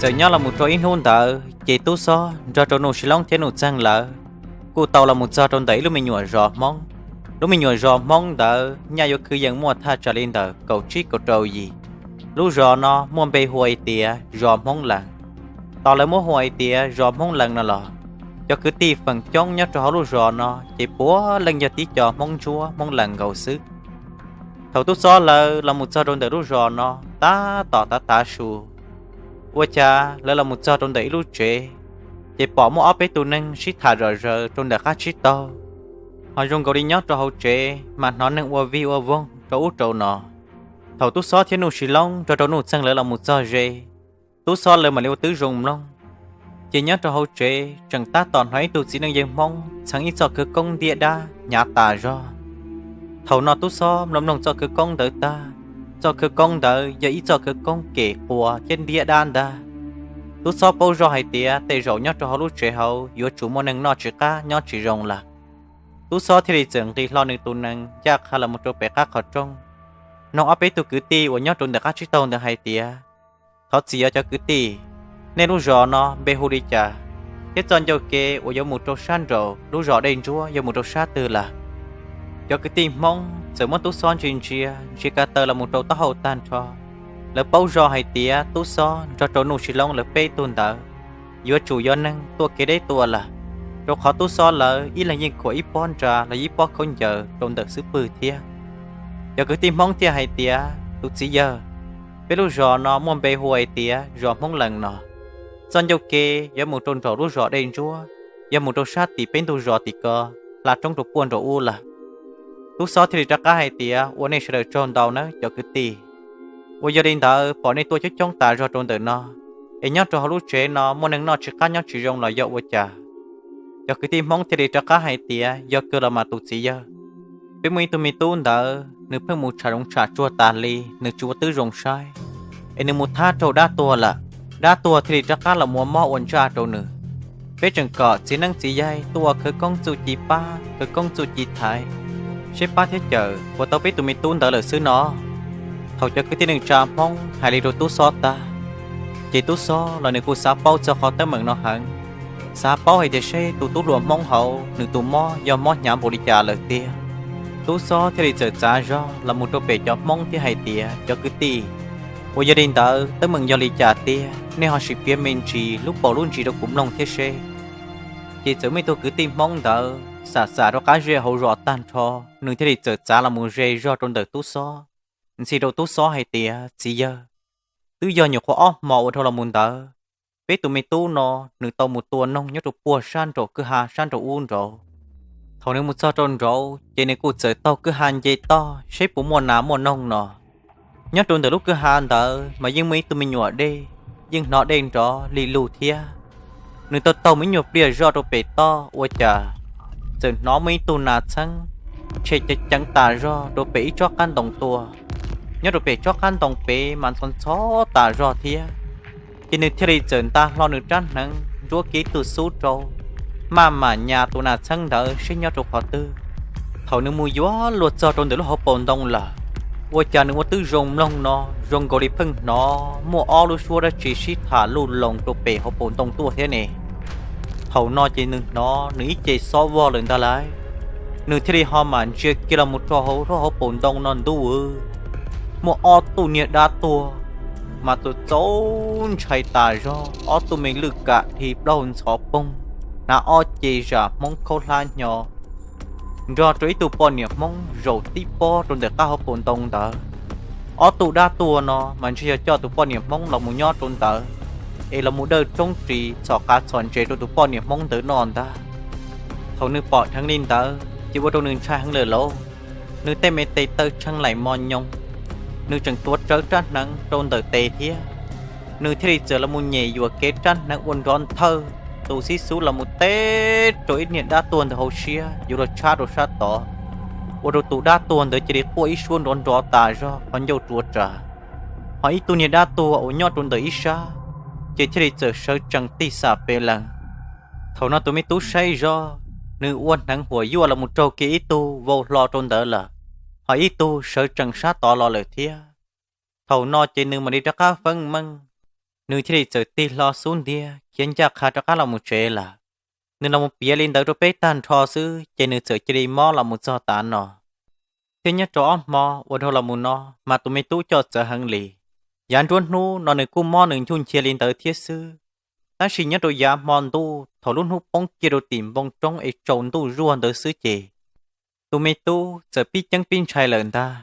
Txawm nyob los mus rau ib hnub ntawd ces Tub Xob nrog rau Nuj Sis Loob thiab Nuj Txeeg lawv kuj tau los mus txog rau ntawm ib lub me nyuam zos Hmoob. Lub me nyuam zos Hmoob ntawd nyaj yuav khwv yees muaj thaj tsam li ntawm kaum tsib kaum rau yim. Lub zos no muaj npe hu hais tias zos Hmoob Lees. Tos lawv muab hu hais tias zos Hmoob Lees no los, cov kwv tij feem coob nyob rau hauv lub zos no ces puav leej yog tib co Hmoob Ntsuab Hmoob Lees nkaus xwb. Thaum Tub Xob lawv los mus txog rau ntawm lub zos no, tab tom tav tav su, ua cas lawv los mus txog rau ntawm ib lub tsev, ces pom muaj ob peb tug neeg sib tham zom zaws rau ntawm qab tsib taug. Ho zoo nkaus li nyob rau hauv tsev mas hnov neeg ua vig ua voog rau ub rau no. Thaum Tub Xob thiab Nuj Sis Loob nrog rau Nuj Txeeg lawv los mus txog ze, Tub Xob lawv mam li ua tib zoo mloog, ces nyob rau hauv tsev tseem tab tom hnov ib tug txiv neej yawg Hmoob txheev ib txoj khawv koob ntiab dab hnyav tas zog. Thaum no Tub Xob mloog mloog txoj khawv koob ntawd tag, txoj khawv koob ntawd yog ib txoj khawv koob kem quas thiab ntiab dab ntag. Tub Xob paub zoj hais tias tej zaum nyob rau hauv lub tsev hauv yuav tsum muaj neeg noj tsis qab nyob tsis zoo lawm. Tub Xob thiaj li txawm nqis hlo nws tus nees ncaj qha los mus rau pem qab qhov rooj, nug ob peb tug kwv tij uas nyob rau ntawm qab tsib taug ntawd hais tias, Thov txim os cov kwv tij, nej lub zos no npe hu li cas, thiab txoj ncauj ke uas yuav mus rau sab nraum lub zos Dej Ntsuab yuav mus rau sab twg lawm? Cov kwv tij Hmoob txawm muab Tub Xob ntsia ntsia, ntsia ko taw los mus rau taub hau tag nrho. Lawv paub zoj hais tias Tub Xob nrog rau Nuj Sis Loob lawv peb tug ntawd yuav tsum yog neeg tuaj kev deb tuaj lawm, rau qhov Tub Xob lawv ib leeg yeej khuam ib pob nra los ib pob khaub ncaws rau ntawm xub pwg thiab. Cov kwv tij Hmoob thiaj hais tias, Tus txiv yawg, peb lub zos no muaj npe hu hais tias zos Hmoob Lees no. Txoj ncauj ke yuav mus rau nraum lub zos Dej Ntsuab, yog mus rau sab tim peb ntug zos tim ko, hla roob rau puag nraum ub lawm. Tub Xob thiaj li rov qab hais tias, Ua nej sawv daws tsaug ntau nawb cov kwv tij. Uas yog li ntawd pom nej tuaj coob coob tas zog rau ntawm no, es nyob rau hauv lub tsev no muaj neeg noj tsis qab nyob tsis zoo los yog ua cas? Cov kwv tij Hmoob thiaj li rov qab hais tias, Yog kawg los mas tus txiv yawg, peb muaj ib tug me tub ntawd nws pheej mus tsham zoov tsham tsuag tas li, nws tsis ua tib zoo saib, es nws mus thab raug dab tuag lawm. Dab tuag thiaj li rov qab los ua mob ua ntsaj rau nws. Peb tseem kom txiv neeb txiv yaig tuaj ua khawv koob txuj ci pab khawv koob txuj ci thaiv, seb pab thiab cawm puas tau peb tus me tub ntawd lawm xwb no. Thaum cov kwv tij neej tsa Hmoob hais li rau Tub Xob tag, ces Tub Xob los nws kuj xav paub txog qhov teeb meem no heev, xav paub hais tias seb tus tub hluas Hmoob hauv nws tus mob yog mob hnyav npaum li cas lawm tiag. Tub Xob thiaj li txawm txav zog los mus rau pem cov Hmoob thiab hais tias, Cov kwv tij, uas yog li ntawd teeb meem yog li cas tiag, nej ho sim piav me ntsis lub paus lub ntsis rau kuv mloog thiab seb. Ces txawm muaj ib tug kwv tij Hmoob ntawd xam xam rau qab zej hauv zos tag nrho, nws thiaj li txawm txav los mus ze zog rau ntawm Tub Xob, ntxhi rau Tub Xob hais tias, Txiv yawg, twb yog nyuam qhuav ob hmo ua dhau los mus ntawd, peb tus me tub no nws tau mus tua noog nyob rau puag sab nraum kwj ha sab nraum ub nraud. Thaum nws mus txog rau nraud ces nws kuj txawm taug kwj ha nce toj seb puas muaj nas muaj noog no. Nyob rau ntawm lub kwj ha ntawd mas yeej muaj ib tug me nyuam dej, yeej hnov dej nrov li lug thiab. Nws taug taug mus ib nyuag pliag zoj rau pem toj ua cas txawm hnov muaj ib tug nas txheeb tshe ceev ceev tas zog rau pem ib tsob qab ntoo tuaj. Nyob rau pem tsob qab ntoo pem mas ntxhov ntxhov tas zog thiab. Ces nws thiaj li txawm nta hlo nws rab hneev nruab kiag ib tug xub rau, maj mam nyas tus nas txheeb ntawd seb nyob rau qhov twg. Thaum nws mus yuav luag txog rau ntawm lub hauv paus ntoo lawm, ua cas nws ua tib zoo mloog no zoo nkaus li pheej hnov muaj ob lub suab dab tsi sib tham luj loos rau pem hauv paus ntoo tuaj thiab ne. Thaum no ces nws hnov nws ib ce xob vog lawm ntag lauj. Nws thiaj li ho mam ntsia kiag los mus rau hauv lub hauv paus ntoo no ntuj, muaj ob tug niag dab tuag mas txaus txaus ntshai tas zog, ob tug me lwj kam dhi plaub hau ntxhov poog, hnav ob ce zam Hmoob khaub hlab hnyo, nrog rau ib tug poj niam Hmoob zaum tib pob rau ntawm qab hauv paus ntoo ntawd. Ob tug dab tuag no mas ntshe yog coj tus poj niam Hmoob los mus nyob rau ntawd, es los mus dawj roob ris txhom qav txhom ntses rau tus poj niam Hmoob ntawd noj ntag. Thaum nws pom dheev li ntawd ces ua rau nws ntshai heev lawm lauj. Nws tej me tes taw tshee laim mos nyoos, nws tseem tuav rawv rab hneev rau ntawm tes thiab. Nws thiaj li txawm los mus nyem yuam kev rab hneev ua nrov nthawj tus xib xub los mus teb rau ib niag dab tuag ntawd hauv siab yuav luag tshab rau sab tod, ua rau tus dab tuag ntawd cia li quaj ib suab nrov nrov tas zog qhov ncauj rua ras. Ho ib tug niag dab tuag uas nyob rau ntawm ib sab ces thiaj li txawm sawv tsees tig xam pem lees. Thaum no tus me tub saib zoj, nws ua hneev huam yuaj los mus raug kiag ib tug vau hlo rau ntawd lawm, ho ib tug sawv tsees sab tod los lawm thiab. Thaum no ces nws mam li rov qab feeb meej, nws thiaj li txawm tig hlo xub ntiag khiav ncaj qha rov qab los mus tsev lawm. Nws los mus piav li ntawd rau peb tag nrho xwb ces nws txawm cia li mob los mus txog tav no. Thiab nyob rau ob hmo uas dhau los mus no mas tus me tub coj txawv heev li. Yav nruab hnub no nws kuj mob nws nchuj nchia li ntawd thiab xwb, tab sis nyob rau yav hmo ntuj thaum lub hnub poob kiag rau tim npoo roob es tsaus ntuj zuag ntawd xwb ces tus me tub txawm pib ceeb pib ntshai lawm ntag.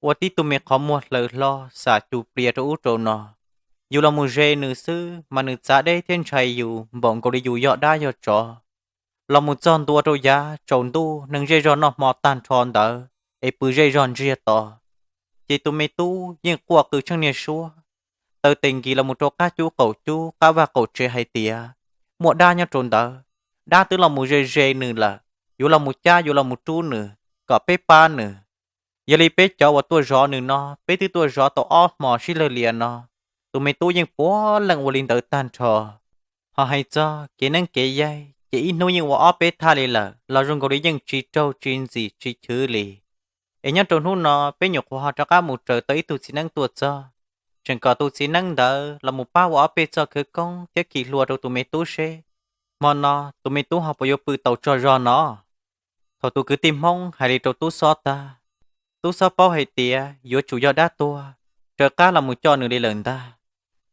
Ua tib tug me qhov muag hlaws hlo xam cum plias rau ub rau no. Yus los mus ze nws xwb mas nws txav deb thiab ntshai yus npaum nkaus li yus yog dab yog tsov. Los mus txog ntua rau yav tsaus ntuj neeg zej zog noj hmo tag nrho ntawd es pw zej zog ntsiag to, ces tus me tub yeej quaj qw tsheej niag suab, taw tes nkis los mus rau qab cub qaum cub qab vaj qaum tsev hais tias muaj dab nyob rau ntawd, dab twb los mus ze ze nws lawm, yuav los mus cab yuav los mus rub nws kom peb pab nws. Yog li peb cov uas tuaj zov nws no peb twb tuaj zov tau ob hmo sib lawg lias no, tus me tub yeej puav leej ua li ntawd tag nrho. Ho hais txog kev neeb kev yaig ces ib hnub yeej ua ob peb thaj li lawm los zoo nkaus li yeej tsis raug tsis ntxim tsis chwv li. Es nyob rau hnub no peb nyuam qhuav ho rov qab mus raws tau ib tug txiv neeb tuaj txog, tseem kom tus txiv neeb ntawd los mus pab ua ob peb txoj khawv koob thiab khi hlua rau tus me tub seb hmo no tus me tub ho puas yuav pw tau tsaug zog no. Thaum tus kwv tij Hmoob hais li rau tub xob tag, tub xob paub hais tias yuav tsum yog dab tuag raws qab los mus coj nws li lawm ntag.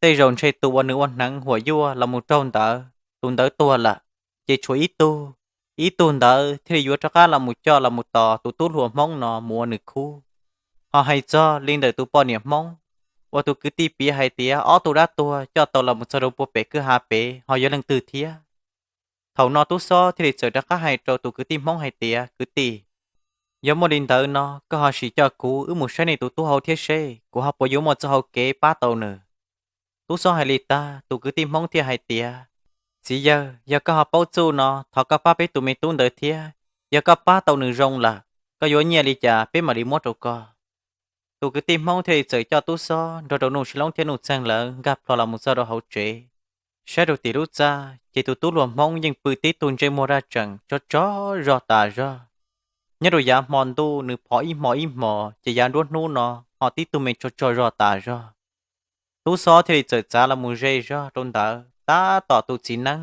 Tej zaum ntshe tus uas nws ua hneev huam yuaj los mus raug ntawd tus ntawd tuag lawm, ces tshuav ib tug, ib tug ntawd thiaj li yuav rov qab los mus coj los mus tos tus tub hluas Hmoob no mus ua nws khub. Ho hais txog li ntawm tus poj niam Hmoob uas tus kwv tij piav hais tias ob tug dab tuag coj tau los mus txog rau puag pem kwj ha pem ho yog leej twg thiab? Thaum no tub xob thiaj li txawm rov qab hais rau tus kwv tij Hmoob hais tias, Kwv tij, yog muaj li ntawd no koj ho sim coj kuv wb mus saib nej tus tub hauv thiab seb kuv ho puas yuav muaj txoj hau kev pab tau nws. Tub xob hais li tag tus kwv tij Hmoob thiaj hais tias, Txiv yawg, yog koj ho paub txuj no thov koj pab peb tus me tub ntawd thiab, yog koj pab tau nws zoo lawm, koj yuav nyiaj li cas peb mam li muab rau koj. Tus kwv tij Hmoob thiaj li txawm coj tub xob nrog rau Nuj Sis Loob thiab Nuj Txeeg lawv nkag plho los mus txog rau hauv tsev. Saib rau tim lub txaj ces tus tub hluas Hmoob yeej pw tib tug ntsej muag raj tseem tso tso zog tas zog. Nyob rau yav hmo ntuj nws phov ib hmo ib hmos ces yav nruab hnub no ho tib tug me tso tso zog tas zog. Tub xob thiaj li txawm txav los mus ze zog rau ntawd tab tom tus txiv neeb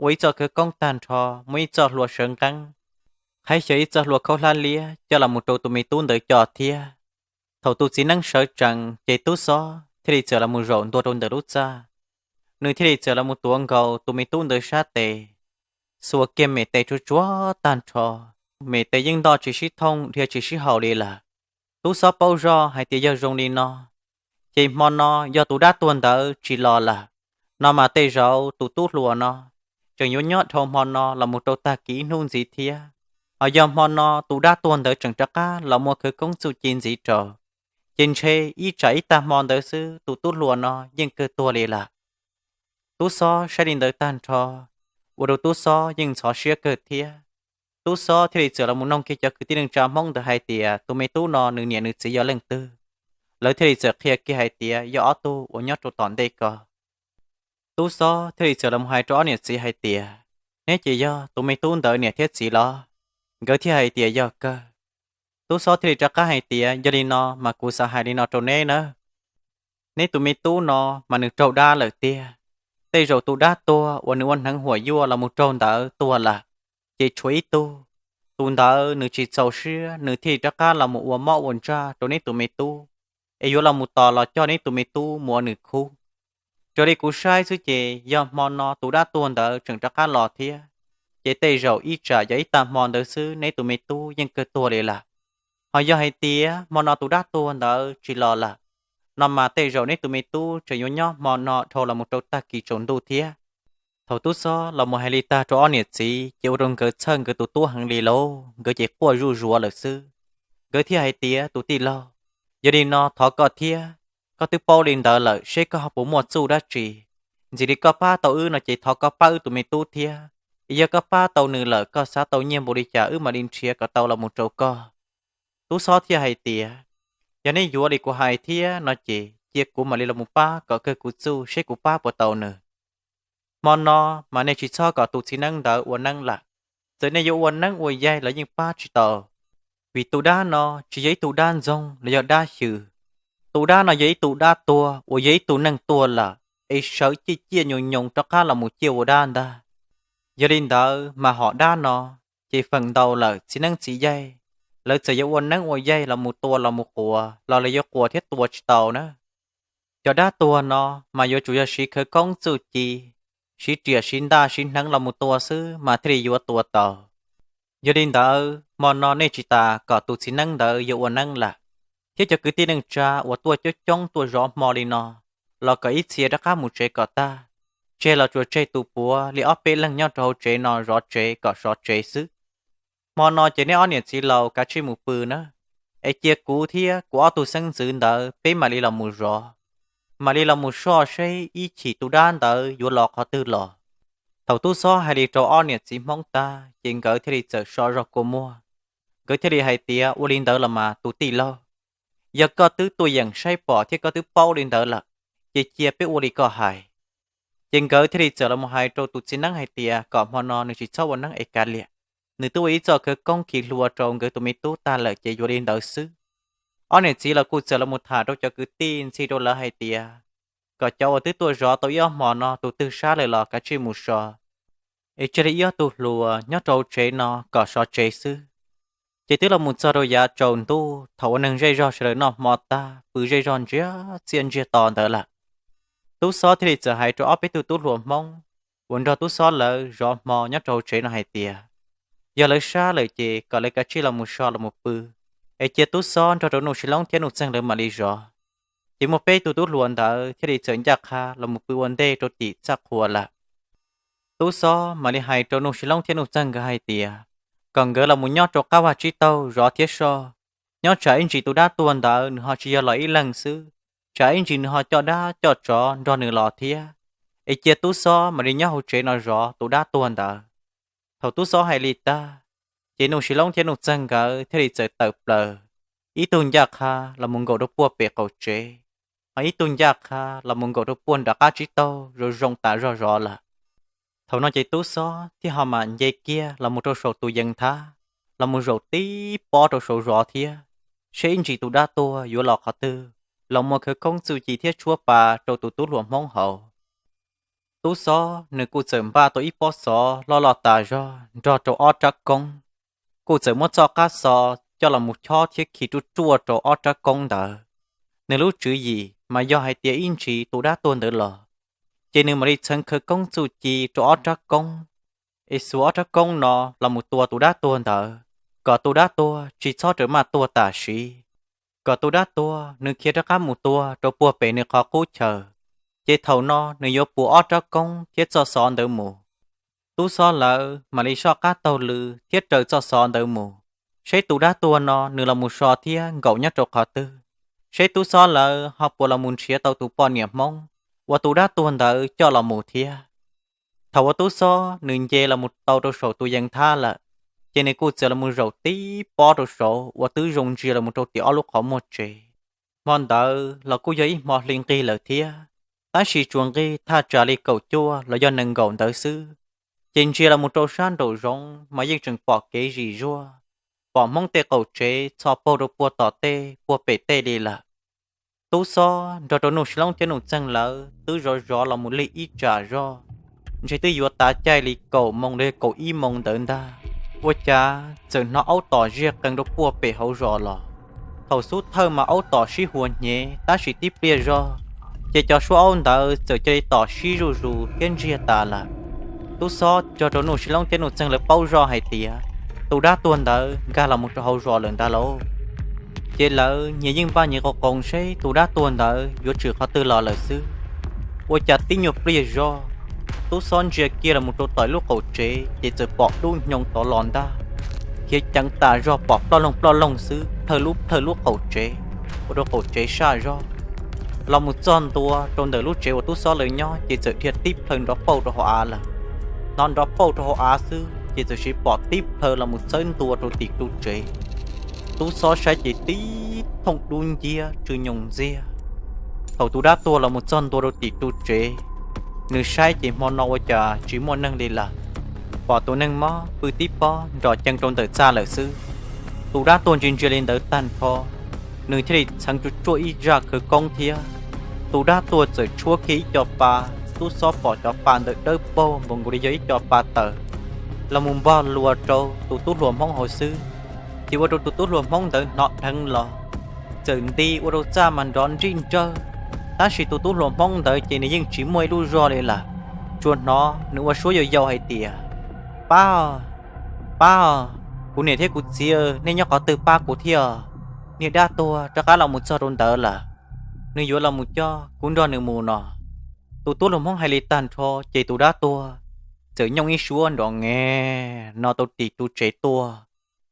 ua ib txoj khawv koob tag nrho, muaj ib txoj hlua sawv nqeeb, qhib xyaw ib txoj hlua khaub hlab liab coj los mus rau tus me tub ntawd coj thiab. Thaum tus txiv neeb sawv tsees ces tub xob thiaj li txawm los mus zaum ntua rau ntawm lub txaj. Nws thiaj li txawm los mus tuav nkaus tus me tub ntawd sab tes, xuas kiag me tes tsuag tsuag tag nrho, me tes yeej ntoj tsis sib thooj dhia tsis sib haum li lawm. Tub xob paub zoj hais tias yog zoo li no ces hmo no yog tus dab tuag ntawd tsis los lawm, no mas tej zaum tus tub hluas no tseem yuav nyob dhau hmo no los mus rau tag kis ib hnub ntxiv thiab. Ho yog hmo no tus dab tuag ntawd tseem rov qab los muaj khawv koob txuj ci ntxiv rau, ces ntshe ib tsam ib tag hmo ntawd xwb tus tub hluas no yeej kawg tuag li lawm. Tub xob saib li ntawd tag nrho, ua rau tub xob yeej ntxhov siab kawg thiab. Tub xob thiaj li txawm los mus noog kiag cov kwv tij neej tsa Hmoob ntawd hais tias tus me tub no nws niam nws txiv yog leej twg. Lawv thiaj li txawm qhia kiag hais tias yog ob tug uas nyob rau tom ntej ko. Tub xob thiaj li txawm los mus hais rau ob niam txiv hais tias, Neb ces yog tus me tub ntawd niam thiab txiv los? Nkawd thiaj hais tias yog kawg. Tub xob thiaj li rov qab hais tias, Yog li no mas kuv xav hais li no rau neb nawb. Neb tus me tub no mas nws raug dab lawm tiag. Tej zaum tus dab tuag uas nws ua hneev huam yuaj los mus raug ntawd tuag lawm, ces tshuav ib tug. Tus ntawd nws tsis txaus siab nws thiaj li rov qab los mus ua mob ua ntsaj rau neb tus me tub, es yuav los mus tos los coj neb tus me tub mus ua nws khub. Raws li kuv saib xwb ces yog hmo no tus dab tuag ntawd tseem rov qab los thiab, ces tej zaum ib tsam yog ib tag hmo ntawd xwb neb tus me tub yeej kawg tuag li lawm. Ho yog hais tias hmo no tus dab tuag ntawd tsis los lawm, no mas tej zaum neb tus me tub tseem yuav nyob hmo no dhau los mus rau tag kis tsaus ntuj thiab. Thaum tub xob los mus hais li tag rau ob niam txiv ces ua rau nkawd txhawj nkawd tus tub heev li lauj, nkawd ces quaj zuj zuav lawm xwb. Nkawd thiaj hais tias, Tus tij laug, yog li no thov koj thiab, koj twb paub li ntawd lawm seb koj ho puas muaj txuj dab tsi. Ntxim li koj pab tau wb no ces thov koj pab wb tus me tub thiab. Yog koj pab tau nws lawm koj xav tau nyiaj npaum li cas wb mam li nrhiav kom tau los mus rau koj. Tub xob thiaj hais tias, Yog neb yuav li kuv hais thiab no ces cia kuv mam li los mus pab kom kawg kuv txuj seb kuv pab puas tau nws. Hmo no mas nej tsis txhob kom tus txiv neeb ntawd ua neeb lawm. Txawm nej yuav ua neeb ua yaig los yeej pab tsis tau, vim tus dab no tsis yog ib tug dab ntxoog los yog dab xyw. Tus dab no yog ib tug dab tuag uas yog ib tug neeg tuag lawm, es sawv ciaj ciaj nyoos nyoos rov qab los mus ciaj ua dab ntag. Yog li ntawd mas hom dab no ces feem ntau lawm txiv neeb txiv yaig, lawv txawm yuav ua neeb ua yaig los mus tua los mus quas los lawv yuav quas thiab tua tsis tau na. Cov dab tuag no mas yuav tsum yog siv khawv koob txuj ci, siv riam siv ntaj siv hneev los mus tua xwb mas thiaj li yuav tua tau. Yog li ntawd hmo no nej tsis tas kom tus txiv neeb ntawd yuav ua neeb lawm, thiab cov kwv tij neej tsa uas tuaj coob coob tuaj zov hmo li no los kom ib txhia rov qab mus tsev kom tag, tseg los tsuas tseg tus puav li ob peb leeg nyob rau hauv tsev no zov tsev kom sov tsev xwb. Hmo no ces nej ob niam txiv laus kav tsij mus pw na, es cia kuv thiab kuv ob tug xeeb ntxwv ntawd peb mam li los mus zov, mam li los mus soj seb ib chim tus dab ntawd yuav los qhov twg los. Thaum tub xob hais li rau ob niam txiv hmoob tag ces nkawd thiaj li txawm so zog kua muag, nkawd thiaj li hais tias, ua li ntawd los mas tus tij laug, yog koj twb tuaj yeem saib pom thiab koj twb paub li ntawd lawm, ces cia peb ua li koj hais. Ces nkawd thiaj li txawm los mus hais rau tus txiv neeb hais tias kom hmo no nws tsis txhob ua neeb es kav liam, nws twb ua ib txoj khawv koob khi hlua rau nkawd tus me tub tag lawm ces yuav li ntawd xwb. Ob niam txiv los kuj txawm los mus tham rau cov kwv tij ntxhi rau lawv hais tias kom cov uas twb tuaj zov tau ib ob hmo no tus twg sab lawm los kav tsij mus so, es tseg li ib ob tug hluas nyob rau hauv tsev no kom sov tsev xwb. Ces twb los mus txog rau yav tsaus ntuj thaum uas neeg zej zog sawv daws noj hmo tag pw zej zog ntsiag txiaj ntsiag to ntawd lawm, tub xob thiaj li txawm hais rau ob peb tug tub hluas hmoob uas nrog tub xob lawv zov hmo nyob rau hauv tsev no hais tias yog lawv sab lawm ces kom lawv kav tsij los mus so los mus pw, es cia tub xob nrog rau nuj sis loob thiab nuj txeeg lawv mam li zov. Ces muaj peb tug tub hluas ntawd thiaj li txawm ncaj qha los mus pw ua ntej rau tim txaj qhua lawm. Tub xob mam li hais rau nuj sis loob thiab nuj txeeg nkawd hais tias kom nkawd los mus nyob rau qab vaj tsib taug zov thiab soj, nyob tsam ib ntsis tus dab tuag ntawd nws ho tsis yog los ib leeg xwb, tsam ib ntsis nws ho coj dab coj tsov nrog nws los thiab, es cia tub xob mam li nyob hauv tsev no zov tus dab tuag ntawd. Thaum tub xob hais li tag, ces nuj sis loob thiab nuj txeeg nkawd thiaj li txawm tawm plaws, ib tug ncaj qha los mus nkaum rau puag pem qaum tsev, ho ib tug ncaj qha los mus nkaum rau puag nram qab tsib taug zoo zoo tas zog zov lawm. Thaum no ces tub xob thiaj ho mam nce kiag los mus rau saum tus yees thab, los mus zaum tib pob rau saud zov thiab, seb ib ntsis tus dab tuag yuav los qhov twg, los muab khawv koob txuj ci thiab tshuab pa rau tus tub hluas hmoob hauv. Tub xob nws kuj txawm npaj tau ib pob xov loj loj tas zog nrog rau ob rab koob, kuj txawm muab txoj qab xov coj los mus chob thiab khi ruaj ruaj rau ob rab koob ntawd. Nws lub tswv yim mas yog hais tias ib ntsis tus dab tuag ntawd los, ces nws mam li txheev khawv koob txuj ci rau ob rab koob, es xuas ob rab koob no los mus tua tus dab tuag ntawd, kom tus dab tuag tsis txhob rawm maj tuag tam sim, kom tus dab tuag nws khiav rov qab mus tuag rau puag pem nws qhov qub chaw, ces thaum no nws yuav puas ob rab koob thiab txoj xov ntawd mus. Tub xob lawv mam li soj qab taug lw thiab raws txoj xov ntawd mus, seb tus dab tuag no nws los mus so thiab nkaum nyob rau qhov twg, seb tub xob lawv ho puas los mus nrhiav tau tus poj niam hmoob uas tus dab tuag ntawd coj los mus thiab. Thaum uas tub xob nws nce los mus tau rau saum tus yees thab lawm, ces nws kuj txawm los mus zaum tib pob rau saud uas twb zoo ntsia los mus rau tim ob lub qhov muag tsev. Hmo ntawd los kuj yog ib hmo hli nqig lawm thiab, tab sis tsuas nqig thaj tsam li kaum cuaj los yog nees nkaum ntawd xwb. Ces ntsia los mus rau sab nraum zoov mas yeej tseem pom kev zim zuag, pom hmoob tej qaum tsev txhos paug rau puag tom tej puag pem tej li lawm. Tub xob nrog rau nuj sis loob thiab nuj txeeg lawv twb zov zov los mus lig ib tsam zog, ntshe twb yuav tav caij li kaum moos los yog kaum ib moos ntawd ntag, ua cas txawm hnov aub tom ziaj qees rau puag pem hauv zos los. Thaum xub thawj mas aub tom sib huas hnyev tab sis tib pliag zog, ces cov suab aub ntawd txawm cia li tom sib zuj zus thiab ntsiag tas lawm. Tub xob nrog rau nuj sis loob thiab nuj txeeg lawv paub zoj hais tias tus dab tuag ntawd nkag los mus rau hauv zos lawm ntag lauj. Ces lawv nyias yeej npaj nyias qoo qoo seb tus dab tuag ntawd yuav tshwm qhov twg los lawm xwb. Ua cas tib nyuag pliag zog, tub xob ntsia kiag los mus rau tom lub qaum tsev ces txawm pom dub hnyoo tod los ntag, khiav ceev tas zog pom ploj loog ploj loog xwb, plhaw lub plhaw lub qaum tsev, ua rau qaum tsev saj zog. Los mus txog ntua rau ntawm lub tsev uas tub xob lawv nyob ces txawm dhia tib plhaw nrov pauj rau hauv av lawm. Hnov nrov pauj rau hauv av xwb ces txawm siv pom tib plhaw los mus txawb ntua rau tim ru tsev. Tub xob saib ces tib thooj dub nciab tsw nyoos ntxiag. Thaum tus dab tuag los mus txog ntua rau tim ru tsev, nws saib ces hmo no ua cas tsis muaj neeg li lawm, pom tus neeg mob pw tib pob nrom cees rau ntawm txaj lawm xwb. Tus dab tuag ntsia ntsia li ntawd tag nrho, nws thiaj li txheev tsuj tsuaj ib zaj khawv koob thiab Tus dab tuag txawm tshuab kiag ib co pa, tub xob pom cov pa ntawd dawb paug npaum nkaus li yog ib co pa tawm los mus npog luas rau tus tub hluas Hmoob hauv xwb, ces ua rau tus tub hluas Hmoob ntawd hnov dheev los, txawm nti ua rau txaj mas nrov nrij nrawg. Tab sis tus tub hluas Hmoob ntawd ces nws yeej tsis muaj ib lub zog li lawm, tsuas hnov nws ua suab yau yau hais tias, Pab, pab, kuv niam thiab kuv txiv, nej nyob qhov twg pab kuv thiab. Niag dab tuag rov qab los mus txog rau ntawd lawm, nws yuav los mus coj kuv nrog nws mus no. Tus tub hluas Hmoob hais li tag nrho ces tus dab tuag txawm nyooj ib suab nrov nge no tau ris tus tsev tuaj,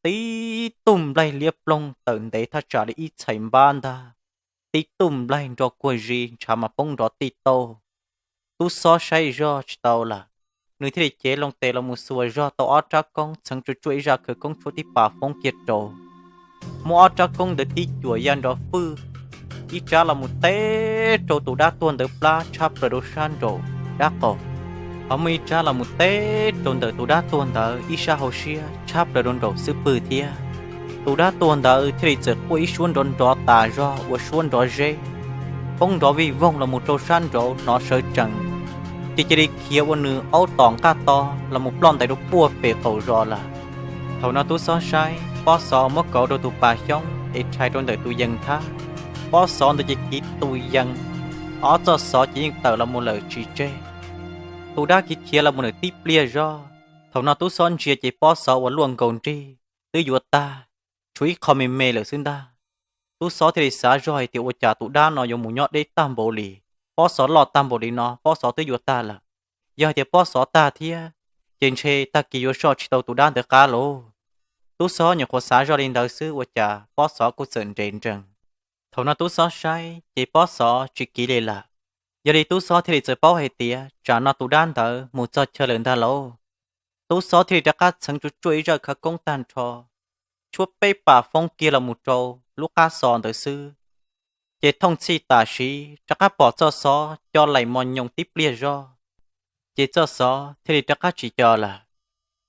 tib tug nplaig liab ploog tawm ntev thaj tsam li ib txhais npab ntag, tib tug nplaig nrov kuag zis ntshav mas poob nrov tij tauj. Tub xob saib zog tsis tau lawm, nws thiaj li cev loo tes los mus xuas zog tau ob rab koob txheev tsuaj tsuaj ib zaj khawv koob tshuab tib pas foob kiag rau, muab ob rab koob ntawd tib cuam ya nrov fwj, ib rab los mus teb rau tus dab tuag ntawd plab tshab plaws rau sab nraum dab qaum, ho muaj ib rab los mus teb rau ntawm tus dab tuag ntawd ib sab hauv siab tshab plaws rau nraum xub pwg thiab. Tus dab tuag ntawd thiaj li txawm quaj ib suab nrov nrov tas zog ua suab nrov zeb, poob nrov vij voog los mus rau sab nraud hnov sawv tsees, ces cia li khiav ua nws aub tom nqaj to los mus ploj ntais rau puag pem qaum zos lawm. Thaum no tub xob saib pob xov muab kauv rau tus pas xyoob es rhais rau ntawm tus yees thab, pob xov ntawd ces kiv tus yees, ob txoj xov ces yeej tawm los mus lawm tsis tseg. Tus dab kiv khiav los mus lawm tib pliag zog, thaum no tub xob ntsia ces pob xov uas luaj nkaus nrig twb yuav tag, tshuav ib qho me me lawm xwb ntag. Tub xob thiaj li xav zog hais tias ua cas tus dab no yuav mus nyob deb tag npaum li, pob xov loj tag npaum li no pob xov twb yuav tag lawm. Yog hais tias pob xov tag thiab, ces ntshe tag kis yuav soj tsis tau tus dab ntawd qab lauj. Tub xob nyuam qhuav xav zoj li ntawd xwb ua cas pob xov kuj txawm nres nrees. Thaum no tub xob saib ces pob xov tsis kiv li lawm. Yog li tub xob thiaj li txawm paub hais tias tsam no tus dab ntawd mus txog chaw lawm ntag lauj. Tub xob thiaj li rov qab txheev tsuaj tsuaj ib zaj khawv koob tag nrho, tshuab peb pas foob kiag los mus rau lub qab xov ntawd xwb, ces thooj txhij tam sim rov qab pom txoj xov co laim mos nyoos tib pliag zog, ces txoj xov thiaj li rov qab tsis co lawm.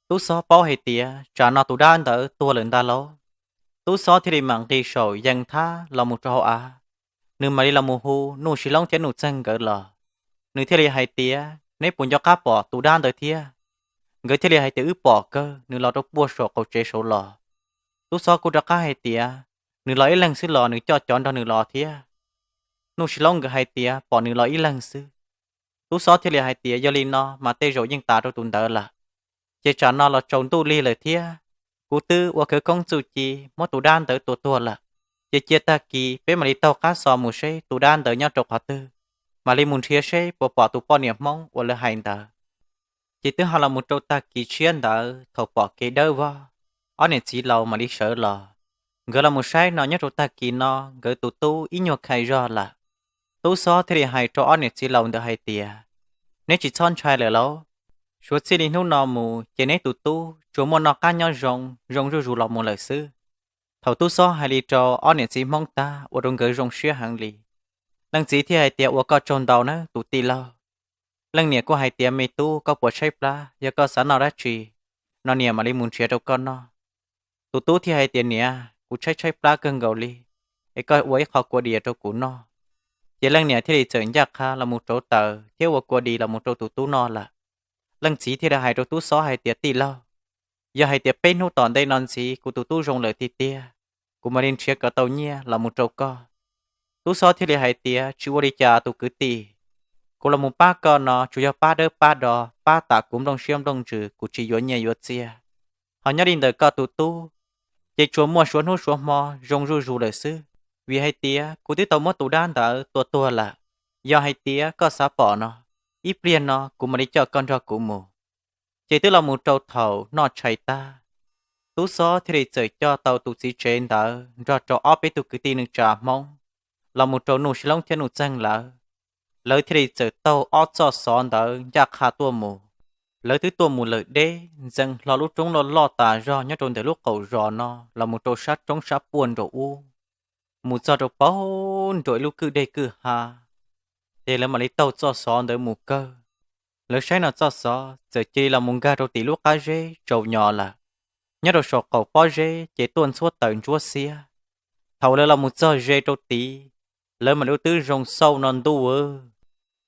Tub xob paub hais tias tsam no tus dab ntawd tuag lawm ntag lauj. Tub xob thiaj li mam nqis saum yees thab los mus rau hauv av, nws mam li los mus hu Nuj Sis Loob thiab Nuj Txeeg nkawd los. Nws thiaj li hais tias, Neb puas nco qab pom tus dab ntawd thiab? Nkawd thiaj li hais tias, Wb pom kawg, nws los rau puag saum qaum tsev saud los. Tub xob kuj rov qab hais tias, Nws los ib leeg xwb los nws coj cov nrog nws los thiab? Nuj Sis Loob nkawd hais tias, Pom nws los ib leeg xwb. Tub xob thiaj li hais tias, Yog li no mas tej zaum yeej tas rau tus ntawd lawm. Ces tsam no los tsaus ntuj lig lawm thiab, kuv twb ua khawv koob txuj ci muab tus dab ntawd tua tuag lawm. Ces cia tag kis peb mam li taug qab xov mus seb tus dab ntawd nyob rau qhov twg, mam li mus nrhiav seb puas pom tus poj niam Hmoob uas lawv hais ntawd. Ces twb ho los mus rau tag kis tshiab ntawd thaum pom kev dawb vog, ob niam txiv laus mam li sawv los. Nkawd los mus saib no nyob rau tag kis no nkawd tus tub ib nyuag khai zog lawm. Tub xob thiaj li hais rau ob niam txiv laus ntawd hais tias, Neb tsis txhob ntshai lawm lauj. Suav txij li hnub no mus ces neb tus tub tsuas muaj noj qab nyob zoo, zoo zuj zus los mus lawm xwb. Thaum tub xob hais li rau ob niam txiv Hmoob tag ua rau nkawd zoo siab heev li. Leej txiv thiaj hais tias, Ua koj tsaug ntau nawb tus tij laug. Leej niam kuj hais tias, Me tub, koj puas tshaib plab? Yog koj xav noj dab tsi no niam mam li mus nrhiav rau koj noj. Tus tub thiaj hais tias, Niam, kuv tshaib tshaib plab kawg nkaus li, es koj ua ib qho kua dis rau kuv noj. Ces leej niam thiaj li txawm ncaj qha los mus rauv taws thiab ua kua dis los mus rau tus tub noj lawm. Leej txiv thiaj li hais rau tub xob hais tias, Tij laug, yog hais tias peb hnub tom ntej no ntxiv kuv tus tub zoo lawm tiag tiag, kuv mam li nrhiav kom tau nyiaj los mus rau koj. Tub xob thiaj li hais tias, Tsis ua li cas tus kwv tij, kuv los mus pab koj no tsuas yog pab dawb pab do, pab tas kuv nplooj siab nplooj ntsws, kuv tsis yuav nyiaj yuav txiaj. Ho nyob li ntawm koj tus tub, ces tsuas muaj suav hnub suav hmo zoo zuj zus lawm xwb, vim hais tias kuv twb tau muab tus dab ntawd tua tuag lawm. Yog hais tias koj xav pom no, ib pliag no kuv mam li coj koj nrog kuv mus. Ces twb los mus rau thaum noj tshais tag, tub xob thiaj li txawm coj tau tus txiv tsev ntawd nrog rau ob peb tug kwv tij neej tsa Hmoob los mus rau Nuj Sis Loob thiab Nuj Txeeg lawv. Lawv thiaj li txawm taug ob txoj xov ntawd ncaj qha tuaj mus. Lawv twb tuaj mus lawm deb, ntxeev hlo lub roob loj loj tas zog nyob rau ntawm lub qaum zos no los mus rau sab roob sab puaj nraum ub, mus txog rau paug nraum ib lub kwj deg kwj ha, ces lawv mam li taug txoj xov ntawd mus kawg. Lawv saib no txoj xov txawm cia li los mus nkag rau tim lub qab zeb tsaus nyos lawm. Nyob rau saum qaum pob zeb ces tuaj ntxhuab taws ntsuab xiab. Thaum lawv los mus txog ze rau tid, Lawv mam li ua tib zoo xauj no ntuj,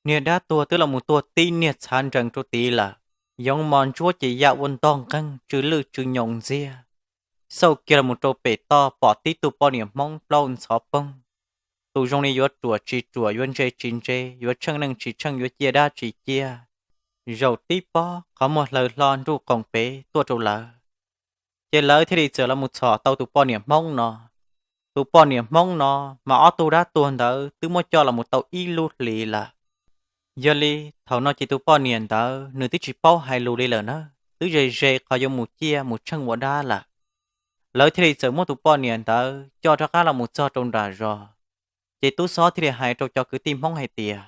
niag dab tuag twb los mus tuag tib niag txhav nrees rau tid lawm. Yoov mos ntsuab ces ya ua ntog nqeeg tsw lwj tsw nyoos ntxiag. Xauj kiag los mus rau pem toj pom tib tug poj niam Hmoob plaub ntxhov poog. Tus zoo li yuav ruam tsis ruam, yuav ntse tsis ntse, yuav tsheej neej tsis tsheej, yuav ciaj dab tsis ciaj, zaum tib pob qhov muag hlaws hlo nruj qoom pem tuaj rau lawv. Ces lawv thiaj li txawm los mus txhom tau tus poj niam Hmoob no. Tus poj niam Hmoob no mas ob tug dab tuag ntawd twb muab coj los mus tau ib lub hlis lawm. Yog li thaum no ces tus poj niam ntawd nws twb tsis paub hais lus li lawm na, twb ze ze qhov yuav mus ciaj mus tsheej ua dab lawm. Lawv thiaj li txawm muab tus poj niam ntawd coj rov qab los mus txog rau nram zos. Ces tub xob thiaj li hais rau cov kwv tij Hmoob hais tias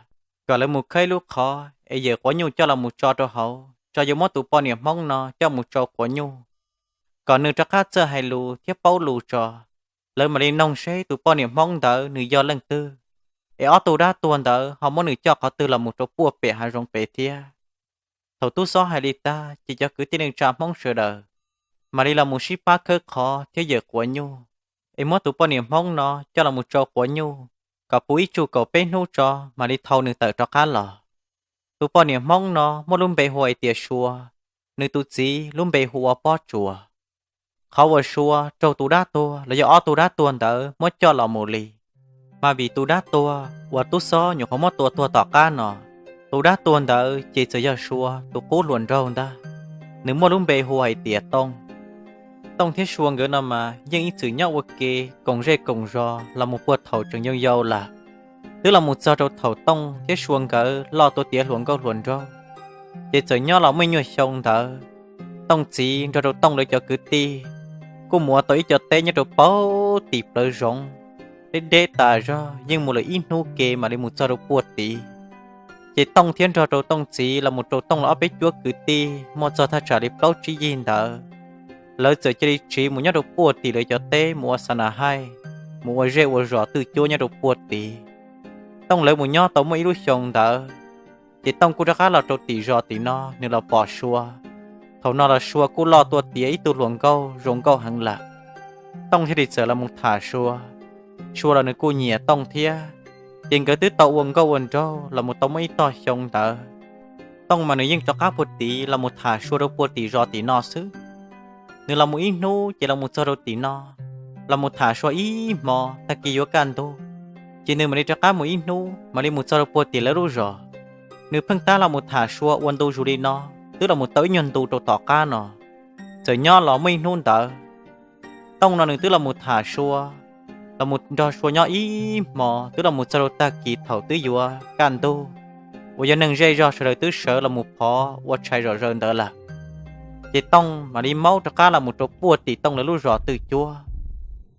kom lawv mus khawb ib lub qhov es yawm quav nyuj coj los mus tso rau hauv, tso yuav muab tus poj niam Hmoob no coj mus tsau quav nyuj, kom nws rov qab txawj hais lus thiab paub lus tso. Lawv mam li noog seb tus poj niam Hmoob ntawd nws yog leej twg, es ob tug dab tuag ntawd ho muab nws coj qhov twg los mus rau puag pem hav zoov pem thiab. Thaum tub xob hais li tag ces cov kwv tij neej tsa Hmoob sawv daws mam li los mus sib pab khawb qhov thiab yawm quav nyuj, es muab tus poj niam Hmoob no coj los mus tsau quav nyuj, kom puv ib tsug kaum peb hnub tso mam li thau nws tawm rov qab los. Tus poj niam Hmoob no muaj lub npe hu hais tias Sua, nws tus txiv lub npe hu ua Pob Tsuas. Qhov uas Sua raug tus dab tuag los yog ob tug dab tuag ntawd muab coj los mus li, mas vim tus dab tuag uas tub xob nyuam qhuav muab tua tuag tom qab no, tus dab tuag ntawd ces txawm yog Sua tus qub hluas nraug ntag. Nws muaj lub npe hu hais tias Tooj. Tooj thiab Sua nkawd no mas yeej ib txwm nyob ua ke koom zej koom zos los mus puag thaum tseem yau yau lawm. Twb los mus txog rau thaum Tooj thiab Sua nkawd loj tuaj tiav hluas nkauj hluas nraug, ces txawm nyob los muaj ib nyuag xyoo ntawd, Tooj txiv nrog rau Tooj lawv cov kwv tij kuj mus ua tau ib co teb nyob rau puag tim plawv zoov, deb deb tas zog, yeej mus lawm ib hnub ke mam li mus txog rau puag tid. Ces Tooj thiab nrog rau Tooj txiv los mus rau Tooj lawv ob peb cuab kwv tij muaj txog thaj tsam li plaub tsib yig ntawd, lawv txawm cia li tsiv mus nyob rau puag tim lawv cov teb mus ua xa na haij, mus ua zej ua zos twj cuab nyob rau puag tid. Tooj lawv mus nyob tau muaj ib lub xyoo ntawd, ces Tooj kuj rov qab los rau tim zos tim no nws los pom Sua. Thaum no los Sua kuj loj tuaj tiav ib tug hluas nkauj zoo nkauj heev lawm. Tooj thiaj li txawm los mus tham Sua. Sua los nws kuj nyiam Tooj thiab, ces nkawd twb tau ua nkauj ua nraug los mus tau muaj ib tog xyoo ntawd. Tooj mas nws yeej rov qab puag tid los mus tham Sua rau puag tim zos tim no xwb. Nws los mus ib hnub ces los mus txog rau tim no, los mus tham Sua ib hmo, tag kis yuav kaj ntug, ces nws mam li rov qab mus ib hnub mam li mus txog rau puag tim lawv lub zos. Nws pheej tab los mus tham Sua ua ntu zus li no, twb los mus tau ib nyuag ntu rau tom qab no. Txawm nyob los muaj ib hnub ntawd, Tooj no nws twb los mus tham Sua, los mus nrog Sua nyob ib hmo, twb los mus txog rau tag kis thaum twb yuav kaj ntug, uas yog neeg zej zog sawv daws twb sawv los mus phov ua tshais zom zaws ntawd lawm. Ces Tooj mam li maub rov qab los mus rau puag tim Tooj lawv lub zos twj cuab.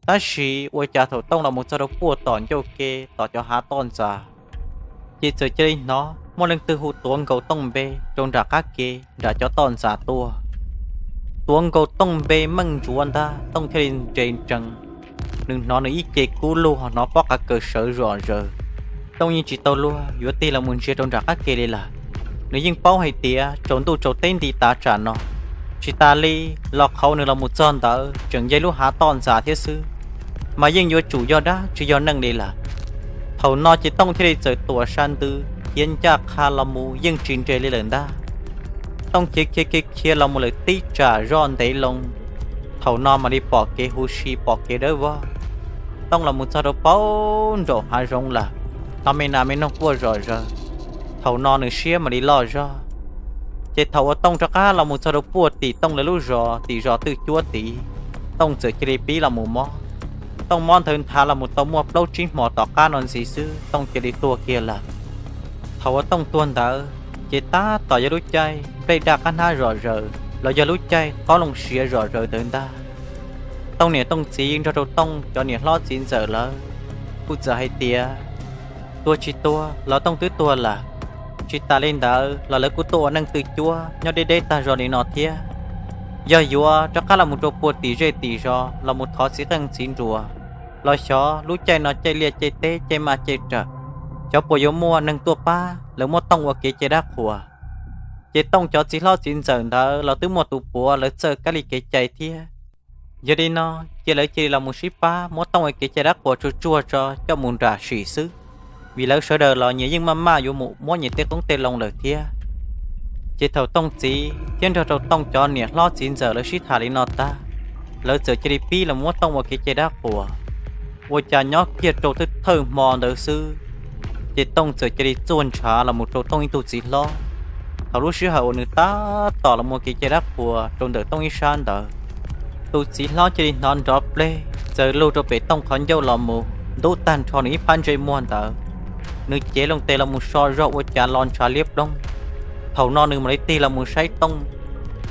Tab sis ua cas thaum Tooj los mus txog rau puag tom ncauj ke tom cov hav toj ntxas, ces txawm cia li hnov muaj leej twg hu tuav nkaus Tooj npe rau nram qab ke nram cov toj ntxas tuaj. Tuav nkaus Tooj npe meej ntsuav ntag, Tooj thiaj li nres nrees. Nws hnov nws ib ce kub lug ho hnov pob qa kaws sawv zom zaws. Tooj yeej tsis tau luag yuav tig los mus ntsia rau nram qab ke li lawm. Nws yeej paub hais tias tsaus ntuj tsaus teb nti tav tsam no, tsis tas li los qhov nws los mus txog ntawd tseem yog lub hav toj ntxas thiab xwb, mas yeej yuav tsum yog dab tsis yog neeg li lawm. Thaum no ces Tooj thiaj li txawm tuam sa ntws khiav ncaj qha los mus yeej tsis nres li lawm ntag. Tooj khiav khiav khiav khiav los mus lawm tib tsam zoj ntev loo, thaum no mam li pom kev huv si pom kev dawb vog. Tooj los mus txog rau puag nraum hav zoov lawm, hnov me nas me noog quaj zom zaws. Thaum no nws siab mam li loj zog. Ces thaum uas Tooj rov qab los mus txog rau puag tim Tooj lawv lub zos tim zos twj cuab tid, Tooj txawm cia li pib los mus mob. Tooj mob nthawv nthav los mus tau muaj plaub tsib hmos tom qab no ntxiv xwb Tooj cia li tuag kiag lawm. Thaum uas Tooj tuag ntawd ces tab tom yog lub caij nplej daj qab hnab zom zaws los yog lub caij qoob loo siav zom zaws ntawd ntag. Tooj niam Tooj txiv nrog rau Tooj cov niam hlob txiv ntxawm lawv kuj txawm hais tias tuag tsis tuag los Tooj twb tuag lawm. Tsis tas li ntawd los lawv kuj tuaj ua neej twj cuab nyob deb deb tag zog li no thiab. Yog yuav rov qab los mus rau puag tim zej tim zos los mus thov txiv qeej txiv nruas, los xyov lub caij no caij liaj caij teb caij maj caij rawm, xyov puas yuav muaj neeg tuaj pab lawv muab Tooj ua kev cai dab qhuas. Ces Tooj cov txiv hlob txiv ntxawm ntawd los twb muaj tus puav lawv txawj kab li kev cai thiab. Yog li no, ces lawv cia li los mus sib pab muab Tooj ua kev cai dab qhuas tsuag tsuag tso coj mus nram sim xwb, vim lawv sawv daws los nyias yeej maj maj yuav mus muab nyias tej qoob tej loo lawm thiab. Ces thaum Tooj txiv thiab nrog rau Tooj cov niam hlob txiv ntxawm lawv sib tham li no tag, lawv txawm cia li pib los muab Tooj ua kev cai dab qhuas. Ua cas nyob kiag rau thawj thawj hmo ntawd xwb, ces Tooj txawm cia li txuag ntshav los mus rau Tooj ib tug txiv hlob. Thaum lub sij hawm uas nws tab tom los ua kev cai dab qhuas rau ntawm Tooj ib sab ntawd, tus txiv hlob cia li hnov nrov pleg txawm lug rau pem Tooj qhov ncauj los mus ntub tag nrho nws ib phab ntsej muag ntawd. Nws cev loo tes los mus so zog ua cas los ntshav liab ploog. Thaum no nws mam li tig los mus saib Tooj,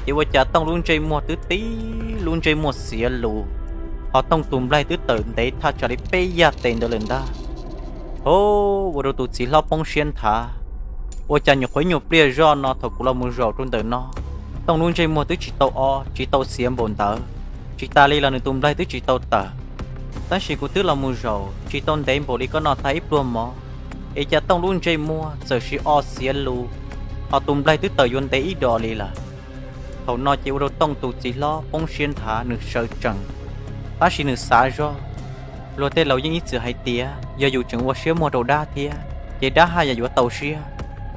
ces ua cas Tooj lub ntsej muag twb tib lub ntsej muag xiav lus, ho Tooj tus nplaig twb tawm ntev thaj tsam li peb yaj tes ntawd lawm ntag. Hov, ua rau tus txiv hlob poob siab nthav. Ua cas nyuam qhuav ib nyuag pliag zoj no thaum kuv los mus zaum rau ntawm no, Tooj lub ntsej muag twb tsis tau o tsis tau xiav npaum ntawd, tsis tas li los nws tus nplaig twb tsis tau tawm. Tab sis kuv twb los mus zaum tsis tau ntev npaum li koj no tag ib pluag mov, es cas Tooj lub ntsej muag txawm sis o xiav lus, ho tus nplaig twb tawm yuav ntev ib dos li lawm. Thaum no ces ua rau Tooj tus txiv hlob poob siab nthav, nws sawv tsees. Tab sis nws xav zog, luag tej laus yeej ib txwm hais tias yog yus tseem ua siab muag rau dab thiab, ces dab haj yam yuav tau siab,